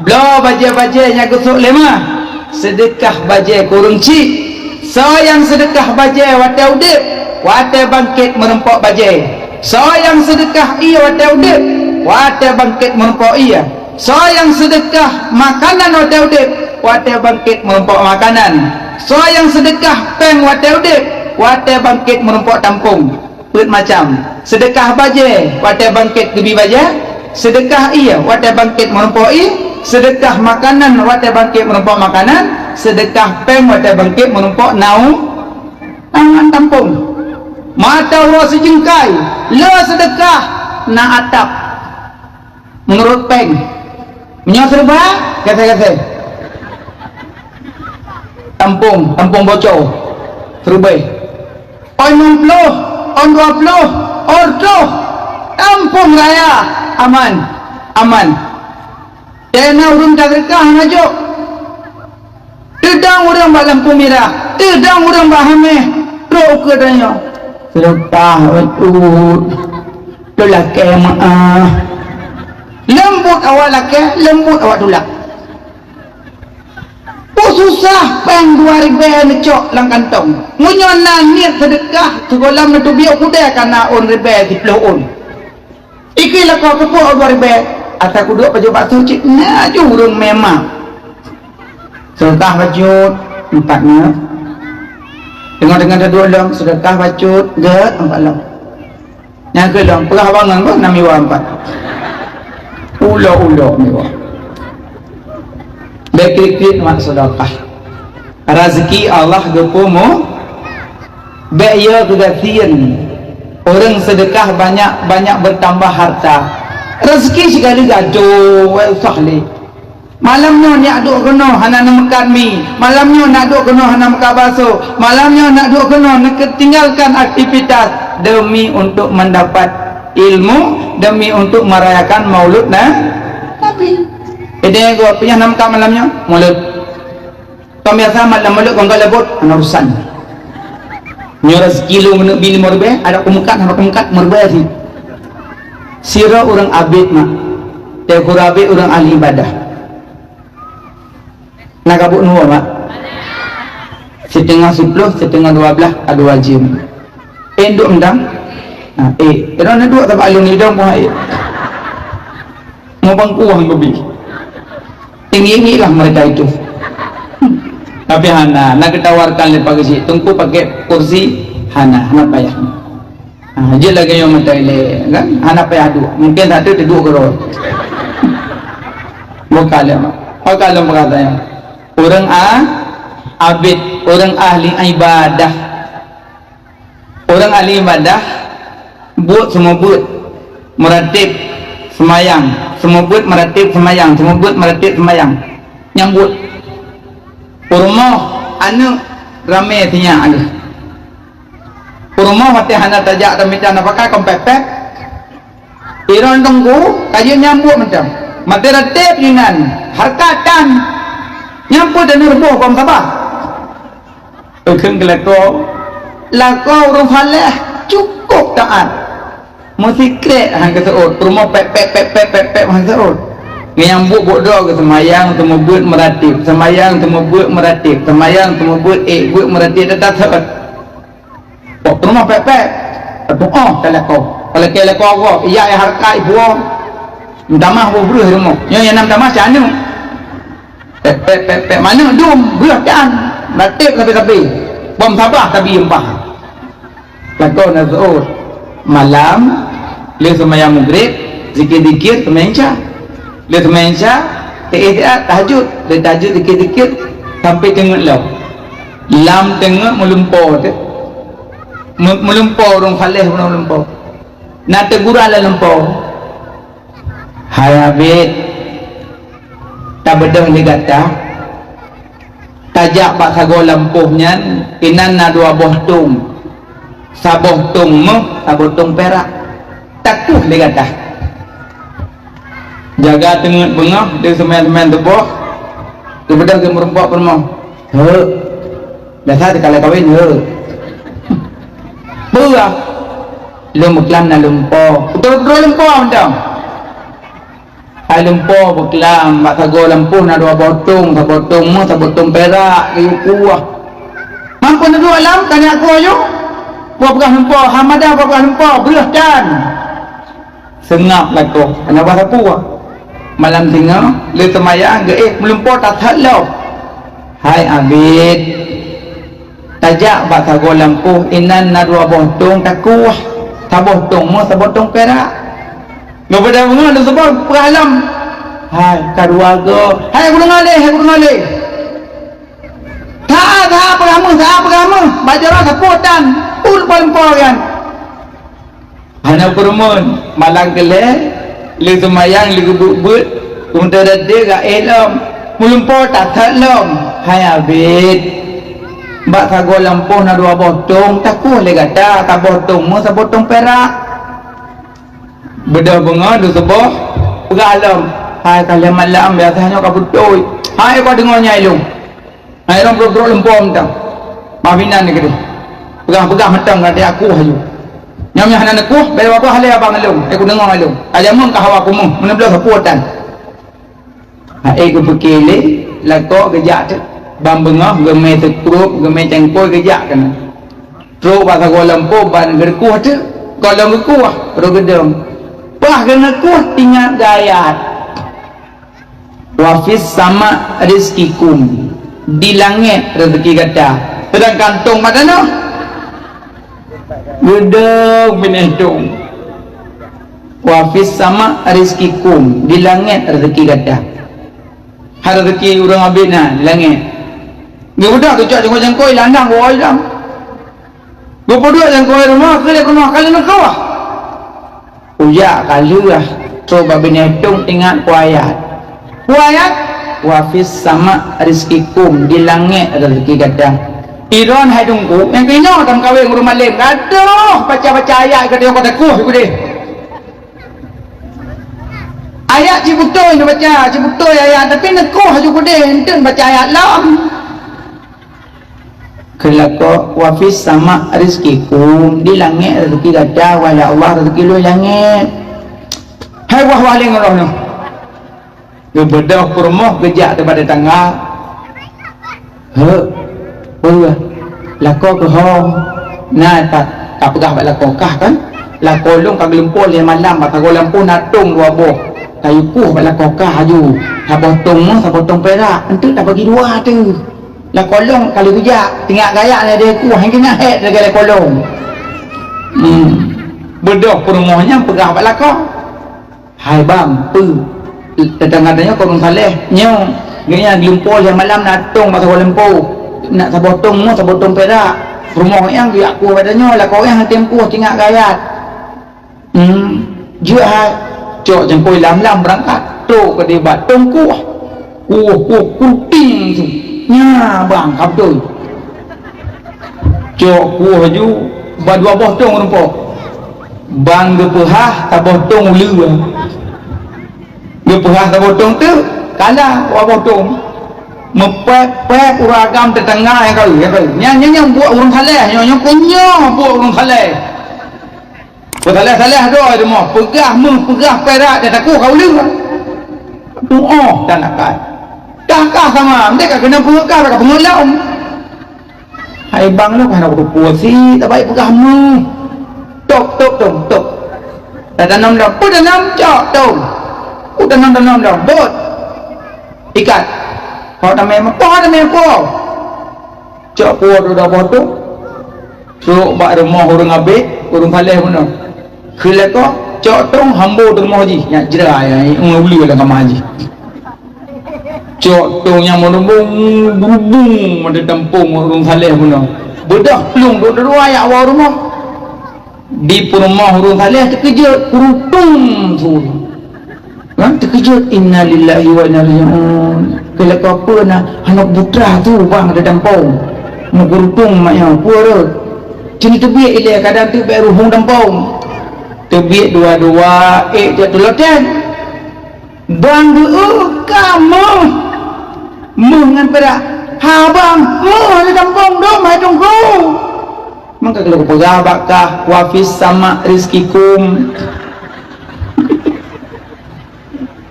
Bloe bajèe-bajèe nyang geusôk lé ma. Seudeukah bajèe keu ureuëng chik. Soe nyang seudeukah bajée watée udeb, watée bangket meurumpok bajée. Soe nyang seudeukah ié watée udeb, watée bangket meurumpok ié. Soe nyang seudeukah makanan watée udeb, watée bangket meurumpok makanan. Soe nyang seudeukah péng watée udeb, watée bangket meurumpok tampông. Peuet macam. Seudeukah bajée watée bangket geubi bajée, seudeukah ié watée bangket meurumpok ié, seudeukah makanan watée bangket meurumpok makanan, seudeukah péng watée bangket meurumpok nau-, nau tampông. Mata uroe sijeungkai, le seudeukah na atap. Meunurot péng, meunyoe sireuba, gasée-gasée. Tampông, tampông boco, siribée. Ôn limong ploh, ôn dua ploh, ôn reutôh, tampông raya, aman, aman. Teuma ureuëng taseudeukah hana jok. Teudong ureuëng bak lampôh mirah, teudong ureuëng bak haméh, trok ukeue tanyoe. Seudeukah bacut, teulakée meuáh. Leumbot awak lakée, leumbot awak tulak. Peue susah péng dua ribée neucok lam kantong. Meunyoe na niet seudeukah, sigohlom neuteubiet keudée ka na ôn ribée siploh ôn. Ikui lakoe keupeue ôn dua ribée, ata kuduek pajoh bakso cit na ju ureuëng meumat. Seudeukah bacut, empat nyoe. Teungoh-teungoh taduek lom, seudeukah bacut, gét, empat lom. Nyang keu lom, peugah bangon boh na miwa empat. Ulo-ulo miwa. Bék kriet-kriet mak seudeukah. Rezeki Allah geupeumu-, bék yo keugasien. Ureuëng seudeukah banyak, banyak bertambah harta. Rezeki sikali gadoh, wéh usah lé. Malam nyoe neujak duek keunoe hana neumeukat mi, malam nyoe neujak duek keunoe hana meukat bakso, malam nyoe neujak duek keunoe neukeutinggalkan aktivitas demi untuk mendapat ilmu, demi untuk merayakan Maulud Na-, Nabi. Edeh gob, peue nyang hana meukat malam nyoe? Maulud. Kon biasa malam Maulud kon ka leumbot, hana urusan. Nyoe rezeki lôn meuneuk bi limong ribée, adak kumeukat hana kumeukat, meuribée cit. Sidroe ureuëng abét mak, teukura abét ureuëng ahli ibadah. Na kabut nuwoe mak. Siteungoh siploh, siteungoh dua blaih, adoe jeuem. Éh duek mantong? Ha, éh, droeneuh duek sabab alun idong poh éh. Mubang kuang beubi. Tinggi-tinggilah mereka itu. Tapi hana, na geutawarkan lé Pak Geuchik, Teungku pakai kursi, hana, hana payah. Ha, jeuet lagée nyoe meutai lé, kan? Hana payah duek. Mungkin satu teuduek keudroe. Buka lé, Mak. Buka lé peukatan nyan. Ureuëng a-, abét, ureuëng ahli ibadah. Ureuëng ahli ibadah, buet seumeubeuet, meuratéb, seumayang, seumeubeuet, meuratéb, seumayang, seumeubeuet, meuratéb, seumayang. Nyang buet. Peurumoh, aneuëk, ramé sinyak lheueh. Peurumoh watée hana tajak tamita nafakah kon pép-pép. Droeneuh teungku, ka jeuet nyang buet mantong. Maté ratéb inan, hareukat tan. Nyang peue taneureuboh bom sabar. Peukheun keu lakoe, lakoe ureuëng faleh cukôp taát. Meusikrek han geuseuôt, peurumoh pép-pép, pép-pép, pép-pép han geuseuôt. Ngon nyang buet-buet droe geuh seumayang, seumeubeuet, meuratéb, seumayang, seumeubeuet, meuratéb, seumayang, seumeubeuet, ék beuet, meuratéb, teutap seuôt. Pok peurumoh pép-pép, peutuoh talakoe. Palakée lakoe gob, ijak hareukat ipuwoe. Meutamah boh breueh rumoh. Nyoe nyang na meutamah cit aneuëk. Pép, pép, pép, pép, manök dum, breueh tan. Ratéb sabe-sabe. Bom sabar tabi empah. Lakoe na seuôt. Malam, lheueh seumayang Maghrib, zikir-zikir, seumayang Isya. Lheueh seumayang Isya, teuéh siat, tahajud. Lheueh tahajud, zikir-zikir, sampai teungeut lom. Lam teungeut meulumpoe teuh. Me-, meulumpoe ureuëng faleh, ureuëng meulumpoe. Na teugura lam lumpoe. Hai abét, tabeudôh lé gata, tajak bak sagoe lampôh nyan, inan na dua boh tông, saboh tông méuh, saboh tông pirak. Takueh lé gata. Jaga teungeut beungoh, di seumayang-seumayang suboh, geubeudôh geumeureumpok peurumoh. Heuek. Biasa teuka lheueh kawen, heuek. Peue? Lôn beuklam na lumpoe. Beutôi-beutôi lumpoe mantong. Hai lumpoe beuklam, bak sagoe lampôh na dua boh tông, saboh tông méuh, saboh tông pirak, geuyue kuah. Mampu Neudua lam, tanya aku ayu. Buah peugah lumpoe, hamadah buah peugah lumpoe, breuh tan. Seungab lakoe, hana bah sapeue. Malam singoh, lé seumayang, geuéh meulumpoe that-that lom. Hai Abid, tajak bak sagoe lampôh, inan na dua boh tông takueh. Saboh tông meuh, saboh tông pirak. Geubeudôh beungoh lé saboh peugah lom. Hai, ka dua goe. Hai, ku deungoe lé, hai, ku deungoe lé. Sa-a, sa-a peugah meuh, sa-a peugah meuh. Bak jaroe sapeue tan. Peue lumpoe-lumpoe nyan. Hana peurumoh, malam keulhèe, lé seumayang, lé geubeuet-beuet, keumeuteuntèe geuéh lom, meulumpoe that-that lom. Hai Abid, bak sagoe lampôh na dua boh tông, takueh lé gata, saboh tông meuh, saboh tông pirak. Beudôh beungoh, dua saboh, peugah lom. Hai, ka lhèe malam, biasa nyoe ka beutôi. Hai, ka deungoe nyan ilôn. Hai, rhom trok-trok lumpoe mantong. Bah binan ni keudeh. Peugah-peugah mantong, kata aku haju. Nyoe nyang hana neukueh, bèk babah lé abang lôn. Eh, ku deungoe lôn. Ka jameun ka hawa ku meuh, meuneubloe sapeue tan. Ha, eh, geupeuké lé, lakoe geujak teuk. Ban beungoh, geumè teukrôp, geumè cangkôi geujak keunan. Trok bak sagoe lampôh, ban geureukueh teuk. Goh lom geureukueh, rot geudong. Bah geureukueh, ingat geuayat. "Wa fis sama rizqikum," di langèt rezeki gata, seudangkan tông bak tanoh. Geudong binéh tông. "Wa fis sama rizqikum," di langèt rezeki gata. Hai rezeki ureueng abéh na di langèt. Geubeudôh geucok cangkôi-cangkôi, landang woe lom. Geupeuduek lam keuhai rumoh, keu lhèe keunoe ka lheueh neukueh. Ujak ka lheueh, trok bak binéh tông ingat peue ayat. Peue ayat? "Wa fis sama rizqikum," di langèt rezeki gata. Idon hai Teungku, nyang keunoe tameukawen ureueng malém, gadoh baca-baca ayat geutanyoe ka takueh keudeh. Ayat cit beutôi neubaca, cit beutôi ayat, tapi neukueh aju keudeh, enteuk baca ayat lom. Kheun lakoe, "Wa fis sama rizqikum," di langèt rezeki gata, wahai Allah, rezeki lôn langèt. Hai wah-wah lé ngon roh nyoe. Geubeudôh peurumoh geujak teuh bak tetangga. "Heu, peue? Lakoe keuh ho?" "Na, ka, ka peugah bak lakoe kah kan? Lakoe lôn ka geulumpoe lhèe malam bak sagoe lampôh na tông dua boh. Kayue kueh bak lakoe kah aju. Saboh tông meuh, saboh tông pirak. Enteuk tabagi dua teuh." Lakoe lôn ka lheueh geujak, teungoh gaya lé deh ku, hana keuneuk hèk lagèe lakoe lôn. Hmm. Beudôh peurumoh nyan peugah bak lakoe, "Hai bang, peue? Teutangga tanyoe ureueng saleh nyoe, gobnyan geulumpoe lhèe malam na tông bak saboh lampôh, na saboh tông meuh, saboh tông pirak. Peurumoh nyang geujak kueh bak tanyoe, lakoe nyang hana tem kueh, teungoh gaya." Hmm, jeuet hai. Cok cangkôi lam-lam beurangkat. Trok keudeh bak tông kueh. Kueh, kueh, kruting su. Nyan bang, ka beutôi. Cok kueh aju bak dua boh tông rumpok. Bang geupeuhah saboh tông uleue. Geupeuhah saboh tông teuk, kalah dua boh tông. Meupèp-pèp ureueng agam teutangga nyang ka, nyang ka. Nyan, nyan, nyan buet ureueng saleh, nyoe, nyoe konyol buet ureueng saleh. Peusalah-salah droe rumoh, peugah meuh, peugah pirak, dan takueh ka uleue. Tuoh dan akai. Kah-kah sama, meusti ka keuneuk peugah, ka peungeut lom. Hai bang lôn, hana kuteupue sit, tabai peugah meuh. Tôb, tôb, tôb, tôb. Dah tanom dah, peue tanom, cok, tôb. Peue tanom, tanom dah, bot. Ikat. Ho tamè, ho tamè, po. Cok po tu dah boh tu. Trok bak rumoh ureueng abét, ureueng saleh bunoe. Kheun lakoe, cok tông hambo teurumoh jih, nyak jra nyang uleue lam kama jih. Cok tông nyang meurubung, berubung meuteutampông ureueng saleh bunoe. Beudôh plueng dua-dua yak woe rumoh. Di peurumoh ureueng saleh teukeujot, keurutung su. Kan teukeujot, "Innalillahi wa inna ilaihi raji'un." Keu lakoe peue na, "Aneuk putra tu bang teudampông." Meugeurutông mak nyoe, peue rot. Cit teubiet ilèe kadang teuk bèk ruhueng dampông. Teubiet dua-dua, ék jak tuloteng. Bang geu-eu ka meuh. Meuh ngon pirak. "Ha bang, meuh teudampông dum hai Teungku." Maka kalau kupeugah bak kah, "Wa fis sama rizqikum."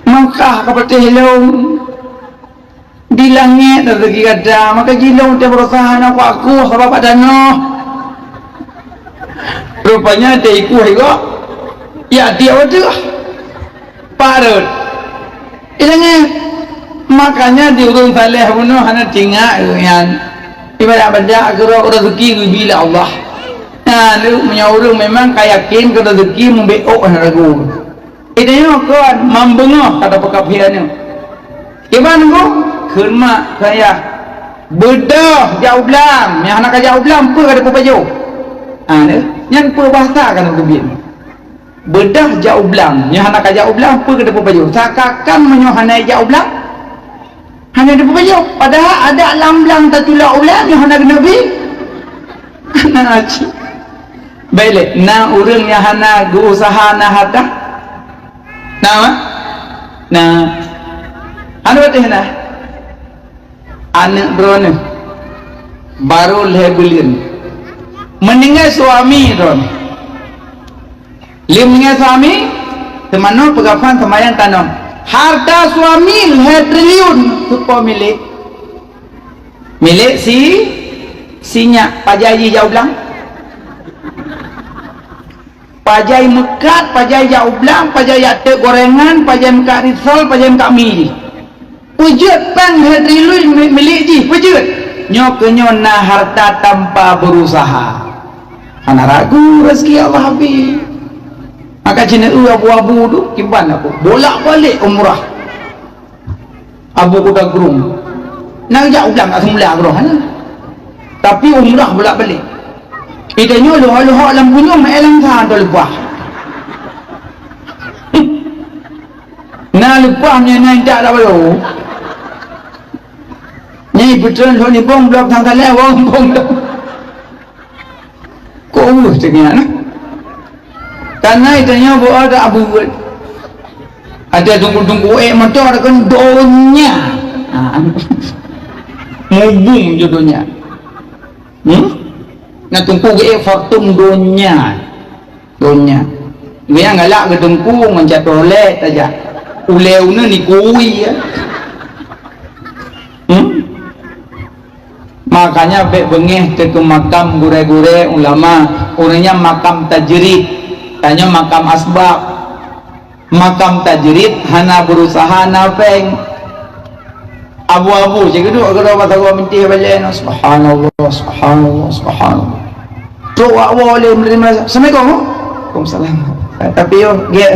Maka ka patéh lôn. Di langét rezeki gata, maka jih lôn teuh beureusaha na ku aku sabab bak tanoh. Rupanya teuh ikôt gob, ya tiek wateuh. Parot. Ingat, makanya di ureuëng saleh bunoe hana tingak nyan. Ibadat-badat keudroe rezeki geubri lé Allah. Nah, lheueh meunyoe ureuëng memang ka yakin keu rezeki, mubacut hana ragu. Itu nyoe kon mambeungoh kata peukafé nyoe. Kiban nyoe, kheun mak keu ayah, beudôh jak u blang, nyang hana ka jak u blang peue ka teupeue pajoh. Ha, nyan peue bahasa ka neuteubiet. Beudôh jak u blang, nyoe hana ka jak u blang, peue keuneuk peupajoh? Seakan-akan meunyoe hana jak u blang, hana teupeue pajoh. Padahai adak lam blang tatulak u blang nyoe hana keuneuk bi. Hana aci. Baik lé, na ureuëng nyang hana geuuseuha na hareuta? Na, mak? Na. Anu watée na? Aneuëk droeneuh barô lhée buleuen, meuninggai suami droeneuh. Lheueh meuninggai suami, teumanoe peugafan seumayang tanom. Hareuta suami lhée triliun, soe po milék? Milék si, si nyak. Pajan jih jak u blang? Pajan meukat, pajan jak u blang, pajan jak teuk goréngan, pajan meukat risol, pajan meukat mi jih. Peue jeuet péng lhée triliun mi-, milék jih, peue jeuet? Nyoe keuh nyoe na hareuta tanpa beurusaha. Hana ragu rezeki Allah habéh. Maka ci neueu abu-abu tu, kiban aku bolak-balik umrah. Abu Kuta Krueng. Na jak u blang, ka seumula keudroe hana. Tapi umrah bolak-balik. Ita nyoe luhok-luhok lam gunyueng, meu'èn lam sa, leupah. Na leupah nyan, na intat dak balo. Nyan ipeutrön lhok nibong bloe sang saleh, wong bong. Kok urus cit nyan, nah? Karena ita nyoe buat ada abu buet. Ada tunggu-tunggu, eh, motor ada kan donya. Ha. Mubung je donya. Hmm? Nak tunggu ke, eh, Fortune donya. Donya. Nyang galak geuteungku ngon catoh lé tajak. Ulée uneuen nikui, ya. Hmm? Makanya bék beungéh teuh keu makam gurée-gurée ulama, ureuëng nyan makam tajrid, tanyoe makam asbab. Makam tajrid hana beurusaha na péng. Abu-abu cit geuduek keudroe bak sagoe mintih balée nyoe, subhanallah, subhanallah, subhanallah. Trok wak woe lé meuneurimong, "Assalamualaikum." "Waalaikumsalam." Tapi yo gét,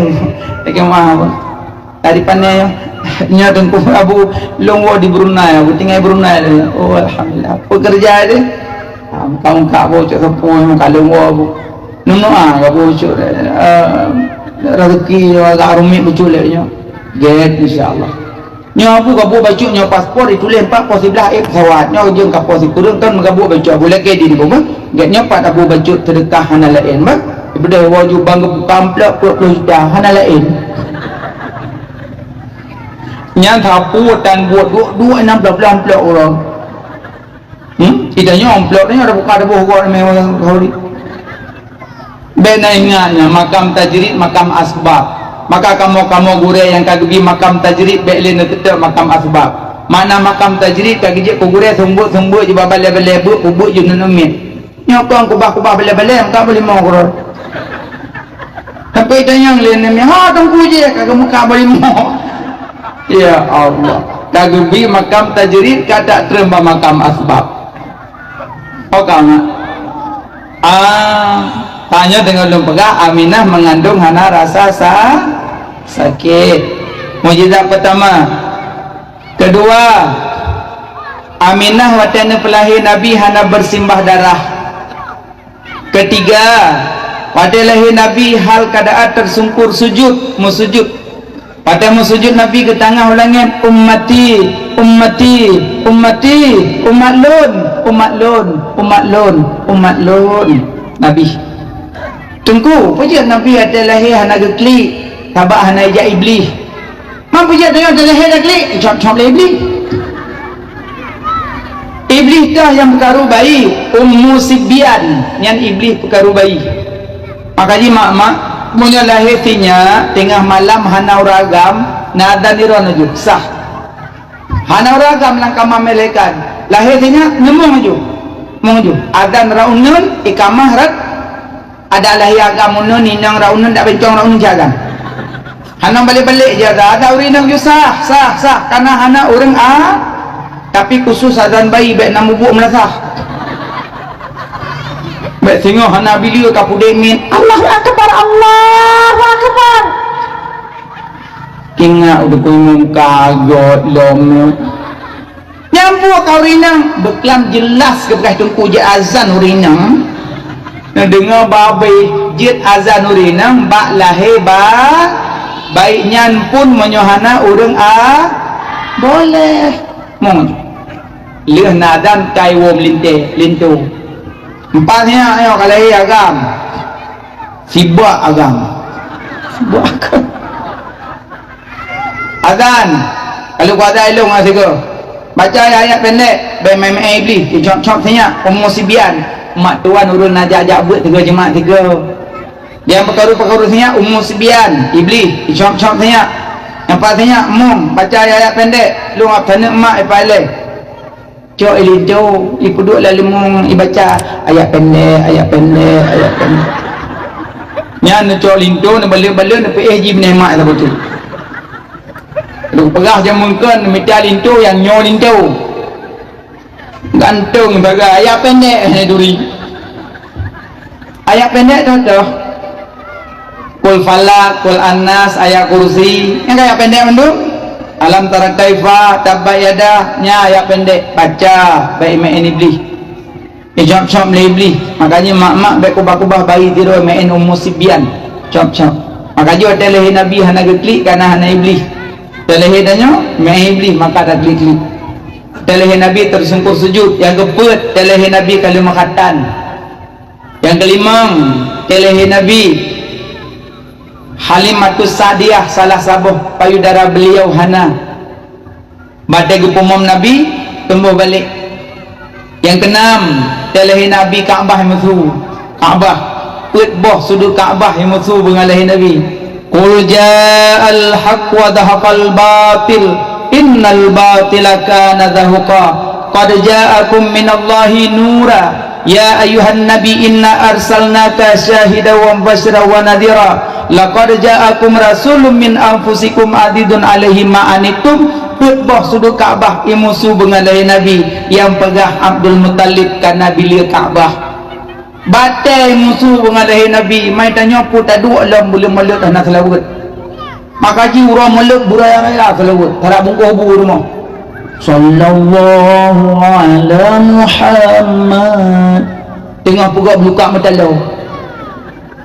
lagi maaf. Tadi pané nyoe, nyoe Teungku Abu, lôn woe di Brunei, Abu tinggai Brunei lé. Oh, alhamdulillah. Peue keureuja deh? Ha, muka-muka Abu cok sapeue, muka lôn woe Abu. Nyoe, ah, Abu cok, eh, rezeki nyoe agak rumit bucul lé nyoe. Gét, insya Allah. Nyoe Abu gabuek bacut nyoe paspor dituléh empat poh siblaih ék pesawat. Nyoe jeuem ka poh sikureueng kan meugabuek bacut Abu lagée di Abu mah. Gét nyoe pat Abu bacut seudeukah hana laén bah. Ibeudôh woe ju bang geubuka amplop peuet ploh juta hana laén. Nyan sapu tan buet duek-duek enam ploh ploh amplop uroe. Hmm? Ita nyoe amplop nyoe ada buka ada boh gok mé orang Saudi. Bék na ingat nyan, makam tajrid, makam asbab. Maka kamoe-kamoe gurée nyang ka geubi makam tajrid bék lé neuteutek makam asbab. Makna makam tajrid ka geujeuet keu gurée seumeubeuet-seumeubeuet jiba balée-balée beuet, peubeuet ju neuneuk miet. Nyoe kon kubah-kubah balée-balée, meuka beulimong keudroe. Tapi tanyong lé neumiet, "Ha, Teungku jih ka geumeuka beulimong." Ya Allah, ka geubi makam tajrid ka tak treun bak makam asbab. Oh, ka mak. Ah, tanyoe deungon lôn peugah, Aminah meungandong hana rasa sa-, sakét. Mukjizat pertama. Keudua, Aminah watée neupeulahé Nabi hana beusimbah darah. Keutiga, watée lahé Nabi hal keuadaan teusungkur sujut, meusujut. Watée meusujut Nabi geutangah u langét, "Ummati, ummati, ummati, umat lôn, umat lôn, umat lôn, umat lôn." Nabi. Teungku, peue jeuet Nabi watée lahé hana geuklik, sabab hana ijak Iblih. Man peue jeuet deungon teuh lahé geuklik, cop-cop lé Iblih. Iblih toh nyang peukaru bayi, Ummu Sibyan, nyan Iblih peukaru bayi. Maka jih mak-mak, meunyoe lahé sinyak teungoh malam hana ureuëng agam, na adzan droeneuh jeuet, sah. Hana ureueng agam lam kama malaikat. Lahé sinyak, neumong ju. Mong ju. Azan rot uneun, ikamah rot. Adak lahé agam uneun, inong rot uneun, dak bencong rot uneun cit azan. Hana balek-balek jih azan. Azan ureueng inong ju sah, sah, sah. Kana hana ureueng a-, tapi khusus azan bayi bèk na mubuek meulasah. Bèk singoh hana bileue ka pudek miet. Allahu Akbar, Allahu Akbar. Ingat udah kuimum kagot lom nyoe. Nyang buet ka ureueng inong, beuklam jeulaih geupeugah teungku jeuet azan ureueng inong. Neudeungoe babah jeuet azan ureueng inong bak lahé ba-, bayi nyan pun meunyoe hana ureueng a-, boleh. Mon. Lheueh na azan kai woe meulintèe, linto. Empat nyan ayo ka lahé agam. Sibak agam. Sibak agam. Azan. Kalau ku azan ilong ngon sigoe. Baca ayat-ayat pendek, bèk meu'en-meu'en Iblih, icop-cop sinyak, umu sibyan. Mak tuan ureueng na jak-jak beuet sigoe jeumat sigoe. Nyang peukaru-peukaru sinyak, umu sibyan, Iblih, icop-cop sinyak. Nyang pat sinyak, mum, baca ayat-ayat pendek, lôn ap taneuk mak ipailée. Cok i linto, ipeuduek lam leumong, ibaca ayat pendek, ayat pendek, ayat pendek. Nyan neucok linto, neubalot-balot, neupeuéh jih binéh mak saboh teuk. Lôn peugah jameun kon, mita linto nyang nyoe linto. Gantong sagai, ayat pendek, eh, duri. Ayat pendek toh, toh. Qul Falaq, Qul Annas, Ayat Kursi. Nyan kan ayat pendek mandum. Alam tara kaifa, tabbat yada, nyan ayat pendek. Baca, bèk imeu'en Iblih. Icop-cop lé Iblih. Makanya mak-mak bèk kubah-kubah bayi tiroe meu'en umu sibyan. Cop-cop. Maka jih watèe lahé Nabi hana geuklik, kana hana Iblih. Watèe lahé tanyoe, meu'en Iblih, maka taklik-klik. Watèe lahé Nabi teusungkôh sujud, nyang keupeuet, watèe lahé Nabi ka lheueh meukhatan. Nyang keulimong, watèe lahé Nabi, Halimatus Sa'diyah salah saboh payudara beliau hana. Watèe geupeumom Nabi, teumboh balek. Nyang keunam, watèe lahé Nabi Ka'bah meusu. Ka'bah, peuet boh sudut Ka'bah meusu beungoh lahé Nabi. Qul ja'al haqq wa zahaqal batil, innal batila kana zahuqa. Qad ja'akum minallahi nura. Ya ayyuhan nabi, inna arsalnaka syahidan wa mubasysyiran wa nadhira. Laqad ja'akum rasulun min anfusikum azizun alaihi ma anittum. Peuet boh sudut Ka'bah imusu beungoh lahé Nabi, nyang peugah Abdul Muttalib kana bileue Ka'bah. Batèe musu beungoh lahé Nabi, mai tanyoe peue taduek lom buleuen Maulud hana seulaweuet. Maka jih uroe Maulud beuraya-raya seulaweuet, tarak bungkôh bu rumoh. Sallallahu ala Muhammad. Teungoh peugah beulukak meutaloe.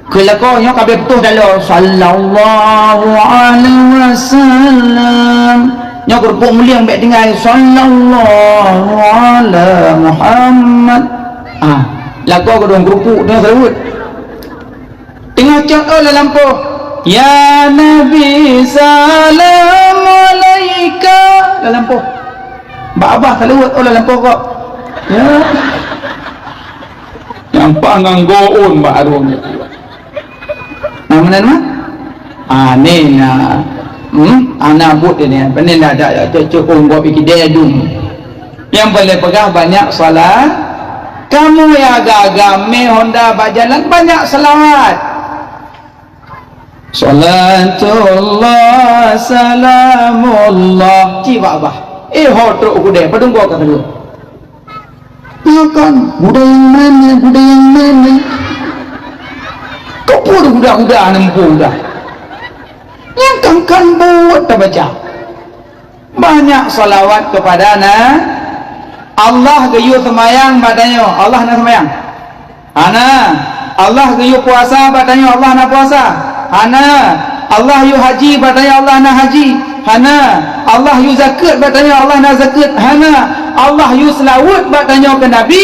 Keu lakoe nyoe ka abéh putôh taloe. Sallallahu alaihi wasallam. Nyoe keurupuk mulieng bèk tinggai. Sallallahu ala Muhammad. Ah, lakoe keudong keurupuk teungoh seulaweuet. Teungoh cot, oh, lam lampôh. Ya Nabi, salam alaika. Lam lampôh. Bak babah seulaweuet, oh, lam lampôh kok. Ya. Nyang pah ngon goun bak arung. Nah, meunan mah. Ah, ni na. Hmm? Ana buet ini. Apa ni dah ada cocok gob iki dedung. Nyang boleh peugah banyak salat. Kamu nyang agak-agak mé honda bak jalan banyak selawat. Salatullah, salamullah. Ci bak bah. Eh, ho trok udeh, padum goe ka keudua. Nyoe kan, guda nyang mana, guda nyang mana? Kau pun guda-guda, hana muphom dah. Nyang kan-kan buet tabaca. Banyak salawat kepada Na-, Allah geuyue seumayang bak tanyoe. Allah na seumayang? Hana. Allah geuyue puasa bak tanyoe. Allah na puasa? Hana. Allah yue haji bak tanyoe. Allah na haji? Hana. Allah yue zakeuet bak tanyoe. Allah na zakeuet? Hana. Allah yue seulaweuet bak tanyoe keu Nabi?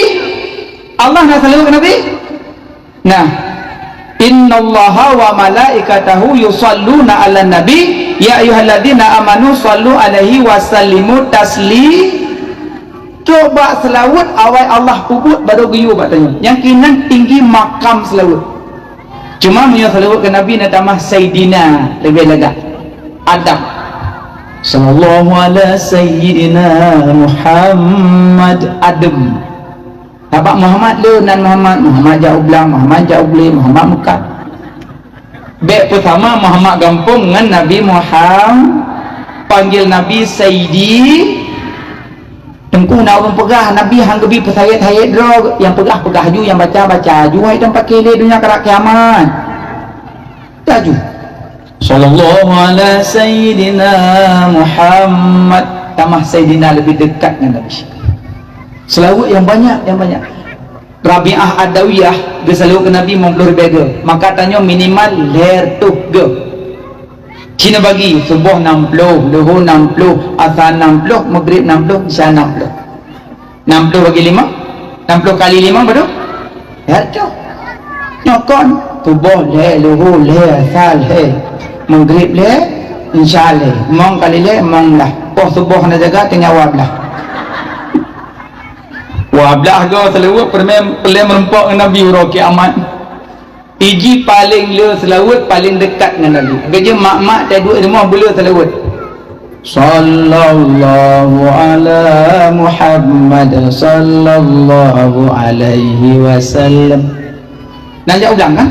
Allah na seulaweuet keu Nabi? Nah, innallaha wa malaikatahu yusalluna 'alan nabi, ya ayyuhalladzina amanu sallu 'alaihi wa sallimu tasli-, Coba seulaweuet awai Allah peubuet barô geuyue bak tanyoe. Nyang keunan tinggi makam seulaweuet. Cuma meunyoe seulaweuet keu Nabi na tamah Saidina leubeh lagak. Adab. Sallallahu ala sayyidina Muhammad adem. Sabab Muhammad le nan Muhammad, Muhammad jak u blang, Muhammad jak u glé, Muhammad meukat. Bèk peusama Muhammad gampông ngon Nabi Muhammad. Panggil Nabi Sayyidi. Teungku, na ureueng peugah Nabi han geubi peusayét-sayét droe, nyang peugah-peugah aju, nyang baca-baca aju, hai dan paké lé donya karab kiamat. Laju. Sallallahu ala sayyidina Muhammad. Tamah sayyidina leubeh dekat ngon Nabi. Seulaweuet nyang banyak, nyang banyak. Rabi'ah Adawiyah geuseulaweuet keu Nabi limong ploh ribèe go. Maka tanyoe minimal lhèe reutôh go. Cit neubagi, suboh nam ploh, luhô nam ploh, asa nam ploh, meugrib nam ploh, isya nam ploh. Nam ploh bagi limong, nam ploh kali limong padum? Lhèe reutôh. Nyoe kon, suboh lhèe, luhô lhèe, asa lhèe, meugrib lhèe, isya lhèe. Limong kali lhèe, limong blah. Poh suboh hana jaga, teungoh dua blah. Dua blah go seulaweuet peureulèe, peureulèe meurumpok ngon Nabi uroe kiamat. Iji paleng le seulaweuet paleng dekat ngon Nabi. Geujeuet mak-mak tai duek rumoh beule seulaweuet. Sallallahu ala Muhammad sallallahu alaihi wasallam. Nah, jak ulang kan?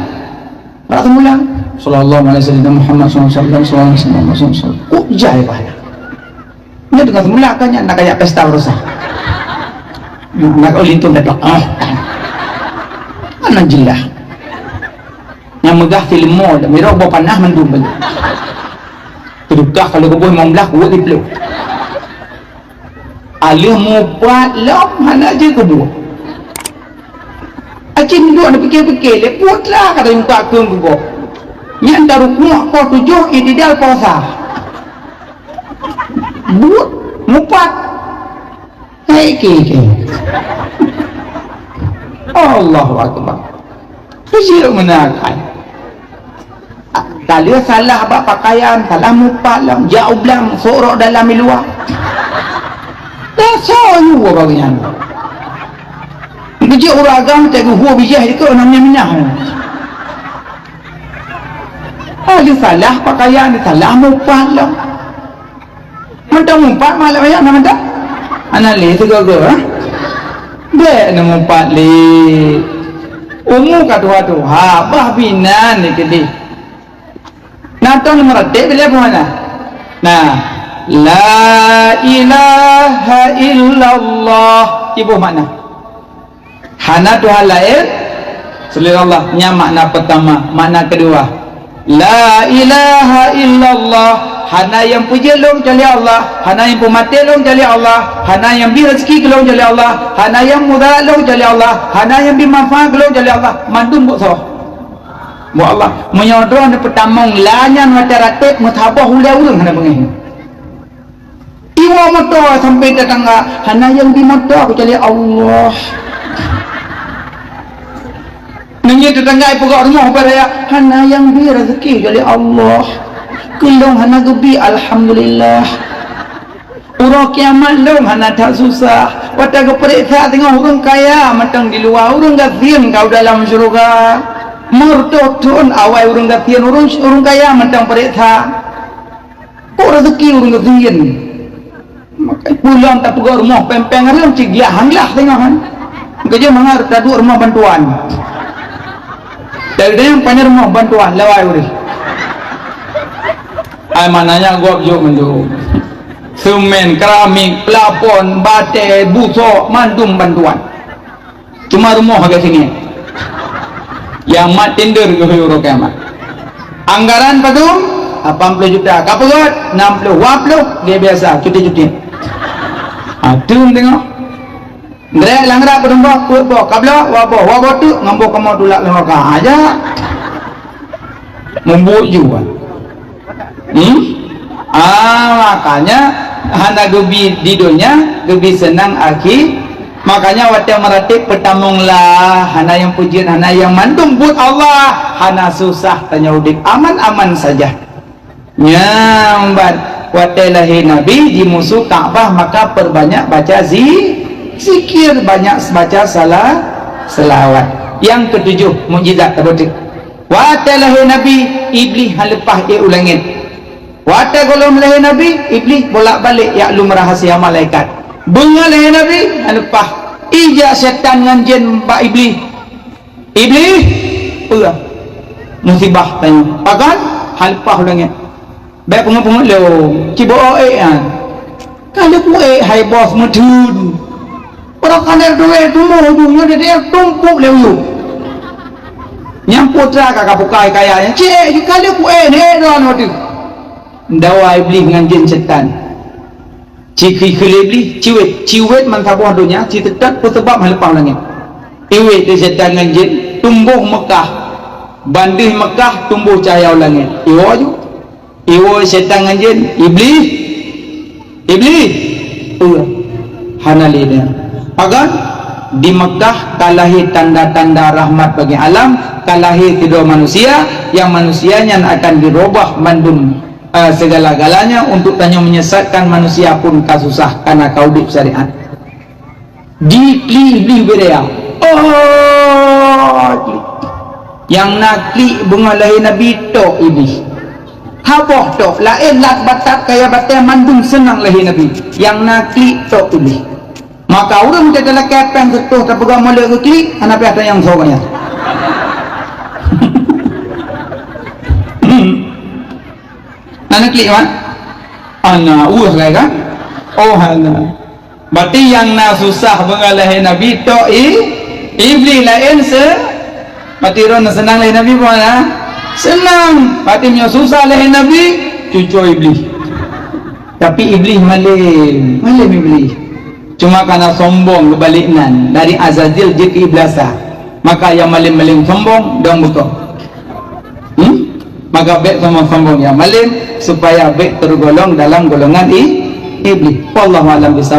Rasa mulang. Sallallahu alaihi wasallam Muhammad sallallahu alaihi wasallam, sallallahu alaihi wasallam. Kok jai pahala? Nyan teungoh seumula ka nyan, nak kajak pesta baroesa. Nak kau lintung dah. Ah. Mana jelas. Nyang meugah film mo, dak mirah boh panah mandum banyak. Keudukah kalau keuboh limong blah kuat dipeluk. Aleuh mupat lom hana je keuboh. Acim duek na pikir-pikir, lé putra kata muka keueng keuboh. Nyan daru kuak poh tujoh, itidal poh sa. Buet mupat. Hai ke, ke. Allahu Akbar. Keujiek meunan akai. Ka lheueh salah bak pakaian, salah mupat lom, jak u blang, sok rok dalam i luwa. Dah soe yue baru nyan. Geujak ureueng agam, cak geuhue bijéh dikeue na minah-minah. Ah, lheueh salah pakaian, salah mupat lom. Mantong mupat malam ayam na mantong. Hana lé sigoe-goe, ha? Bèk na mupat lé. Umu ka tuha-tuha, bah binan ni keudeh. Na tong meuratéb bilé peue makna? Nah, la ilaha illallah. Iboh makna. Hana Tuhan laén selain Allah. Nyan makna peutama. Makna keudua, la ilaha illallah. Hana nyang peujeuet lôn kecuali Allah. Hana nyang peumaté lôn kecuali Allah. Hana nyang bri raseuki keu lôn kecuali Allah. Hana nyang mudarat lôn kecuali Allah. Hana nyang bri manfaat keu lôn kecuali Allah. Mandum buet soe? Buet Allah. Meunyoe droeneuh peutamong la nyan watèe ratéb, meusaboh ulèe ureueng hana beungéh. Iwoe moto sampoe teutangga, hana nyang bri moto keucuali Allah. Meunyoe teutangga ipeugah rumoh bak raya, hana nyang bri raseuki keucuali Allah. Keu lôn hana geubri, alhamdulillah. Uroe kiamat lôn hana that susah. Watèe geupareksa teungoh ureueng kaya mantong di luwa, ureueng gasien ka u dalam syeuruga. Meureutoh thon awai ureueng gasien, ureueng, ureueng kaya mantong pareksa. Kok raseuki ureueng gasien? Maka pulang tapeugah rumoh péng-péng hareuem cit giah han glah teungoh kan. Keujeuet mangat taduek rumoh bantuan. Dari dayang panyang rumoh bantuan lawai ureueng. Ai maknanya gob jok mandum. Semen, keramik, plafon, batèe, busok, mandum bantuan. Cuma rumoh agak sini. Nyang mat tender keu uroe kiamat. Anggaran padum? Lapan ploh juta. Ka peugöt? Enam ploh. Dua ploh? Dia biasa, cuti-cuti. Ha, tu teungoh. Ngerek langrak peudumbok, peuet boh. Ka bloe? Dua boh. Dua boh tu ngon boh kamoe tulak lôn raka aja. Mubuet ju kan. Hmm? Ah, makanya hana geubi di donya, geubi seunang akhi. Makanya watèe meuratéb peutamong la, hana nyang peujeuet, hana nyang mandum buet Allah, hana susah tanyoe udép, aman-aman saja. Nyan ban watèe lahé Nabi jimusu Ka'bah, maka perbanyak baca zi-, zikir, banyak baca sala-, selawat. Nyang keutujoh, mukjizat tabeuteuk. Watèe lahé Nabi, Iblih han leupah ék u langét. Watée gohlom lahé Nabi, Iblih bolak-balik jak lom rahsia malaikat. Beungoh lahé Nabi, hana leupah. Ijak syaitan ngon jén bak Iblih. "Iblih, peue musibah tanyoe? Pakon hana leupah u langét?" "Bék peungeut-peungeut lé, ci beu ék nyan." "Ka lheueh ku ék, hai bos meutheun. Barang kaner dua tumoh ujoe nyoe deh tumpuk lé uyueng. Nyang putra ka kapukai kaya nyan, ci ék ju ka lheueh ku ék, ék droe nyoe deuh." Dawa Iblih ngon jén syaitan. Ci kheun-kheun lé Iblih, "Ciwét, ciwét meusaboh donya, ci teutot peue sabab hana leupah u langét." Iwét lé syaitan ngon jén, tumboh Meukah. Bandeh Meukah tumboh cahya u langét. Iwoe ju. Iwoe syaitan ngon jén, "Iblih! Iblih!" Peue? Hana lé nyan. Pakon? Di Meukah ka lahé tanda-tanda rahmat bagi alam, ka lahé sidroe manusia, nyang manusia nyan akan dirubah mandum eh, segala-galanya untuk tanyoe menyesatkan manusia pun ka susah karena ka udeb syariat. Jiklik Iblih beu raya. Oh, klik. Nyang na klik beungoh lahé Nabi tok Iblih. Saboh tok, laén lat batat kaya batée mandum seunang lahé Nabi. Nyang na klik tok Iblih. Maka ureuëng teutalakée péng seutoh tapeugah molek keu klik, hana piah tanyong soe nyan. Hana klik, Mak? Hana, uh, kan? Oh, hana. Berarti nyang na susah beungoh lahé Nabi tok i-, Iblih laén se-, berarti droe seunang lahé Nabi bukan, ha? Seunang. Berarti nyoe susah lahé Nabi, cuco Iblih. Tapi Iblih malém, malém Iblih. Cuma karena sombong keubalek nan dari Azazil jeuet keu Iblasa. Maka nyang malém-malém sombong dong beuko. Hmm? Maka bék sombong-sombong nyang malém supaya bék tergolong dalam golongan i-, Iblih. Wallahu a'lam bishawab.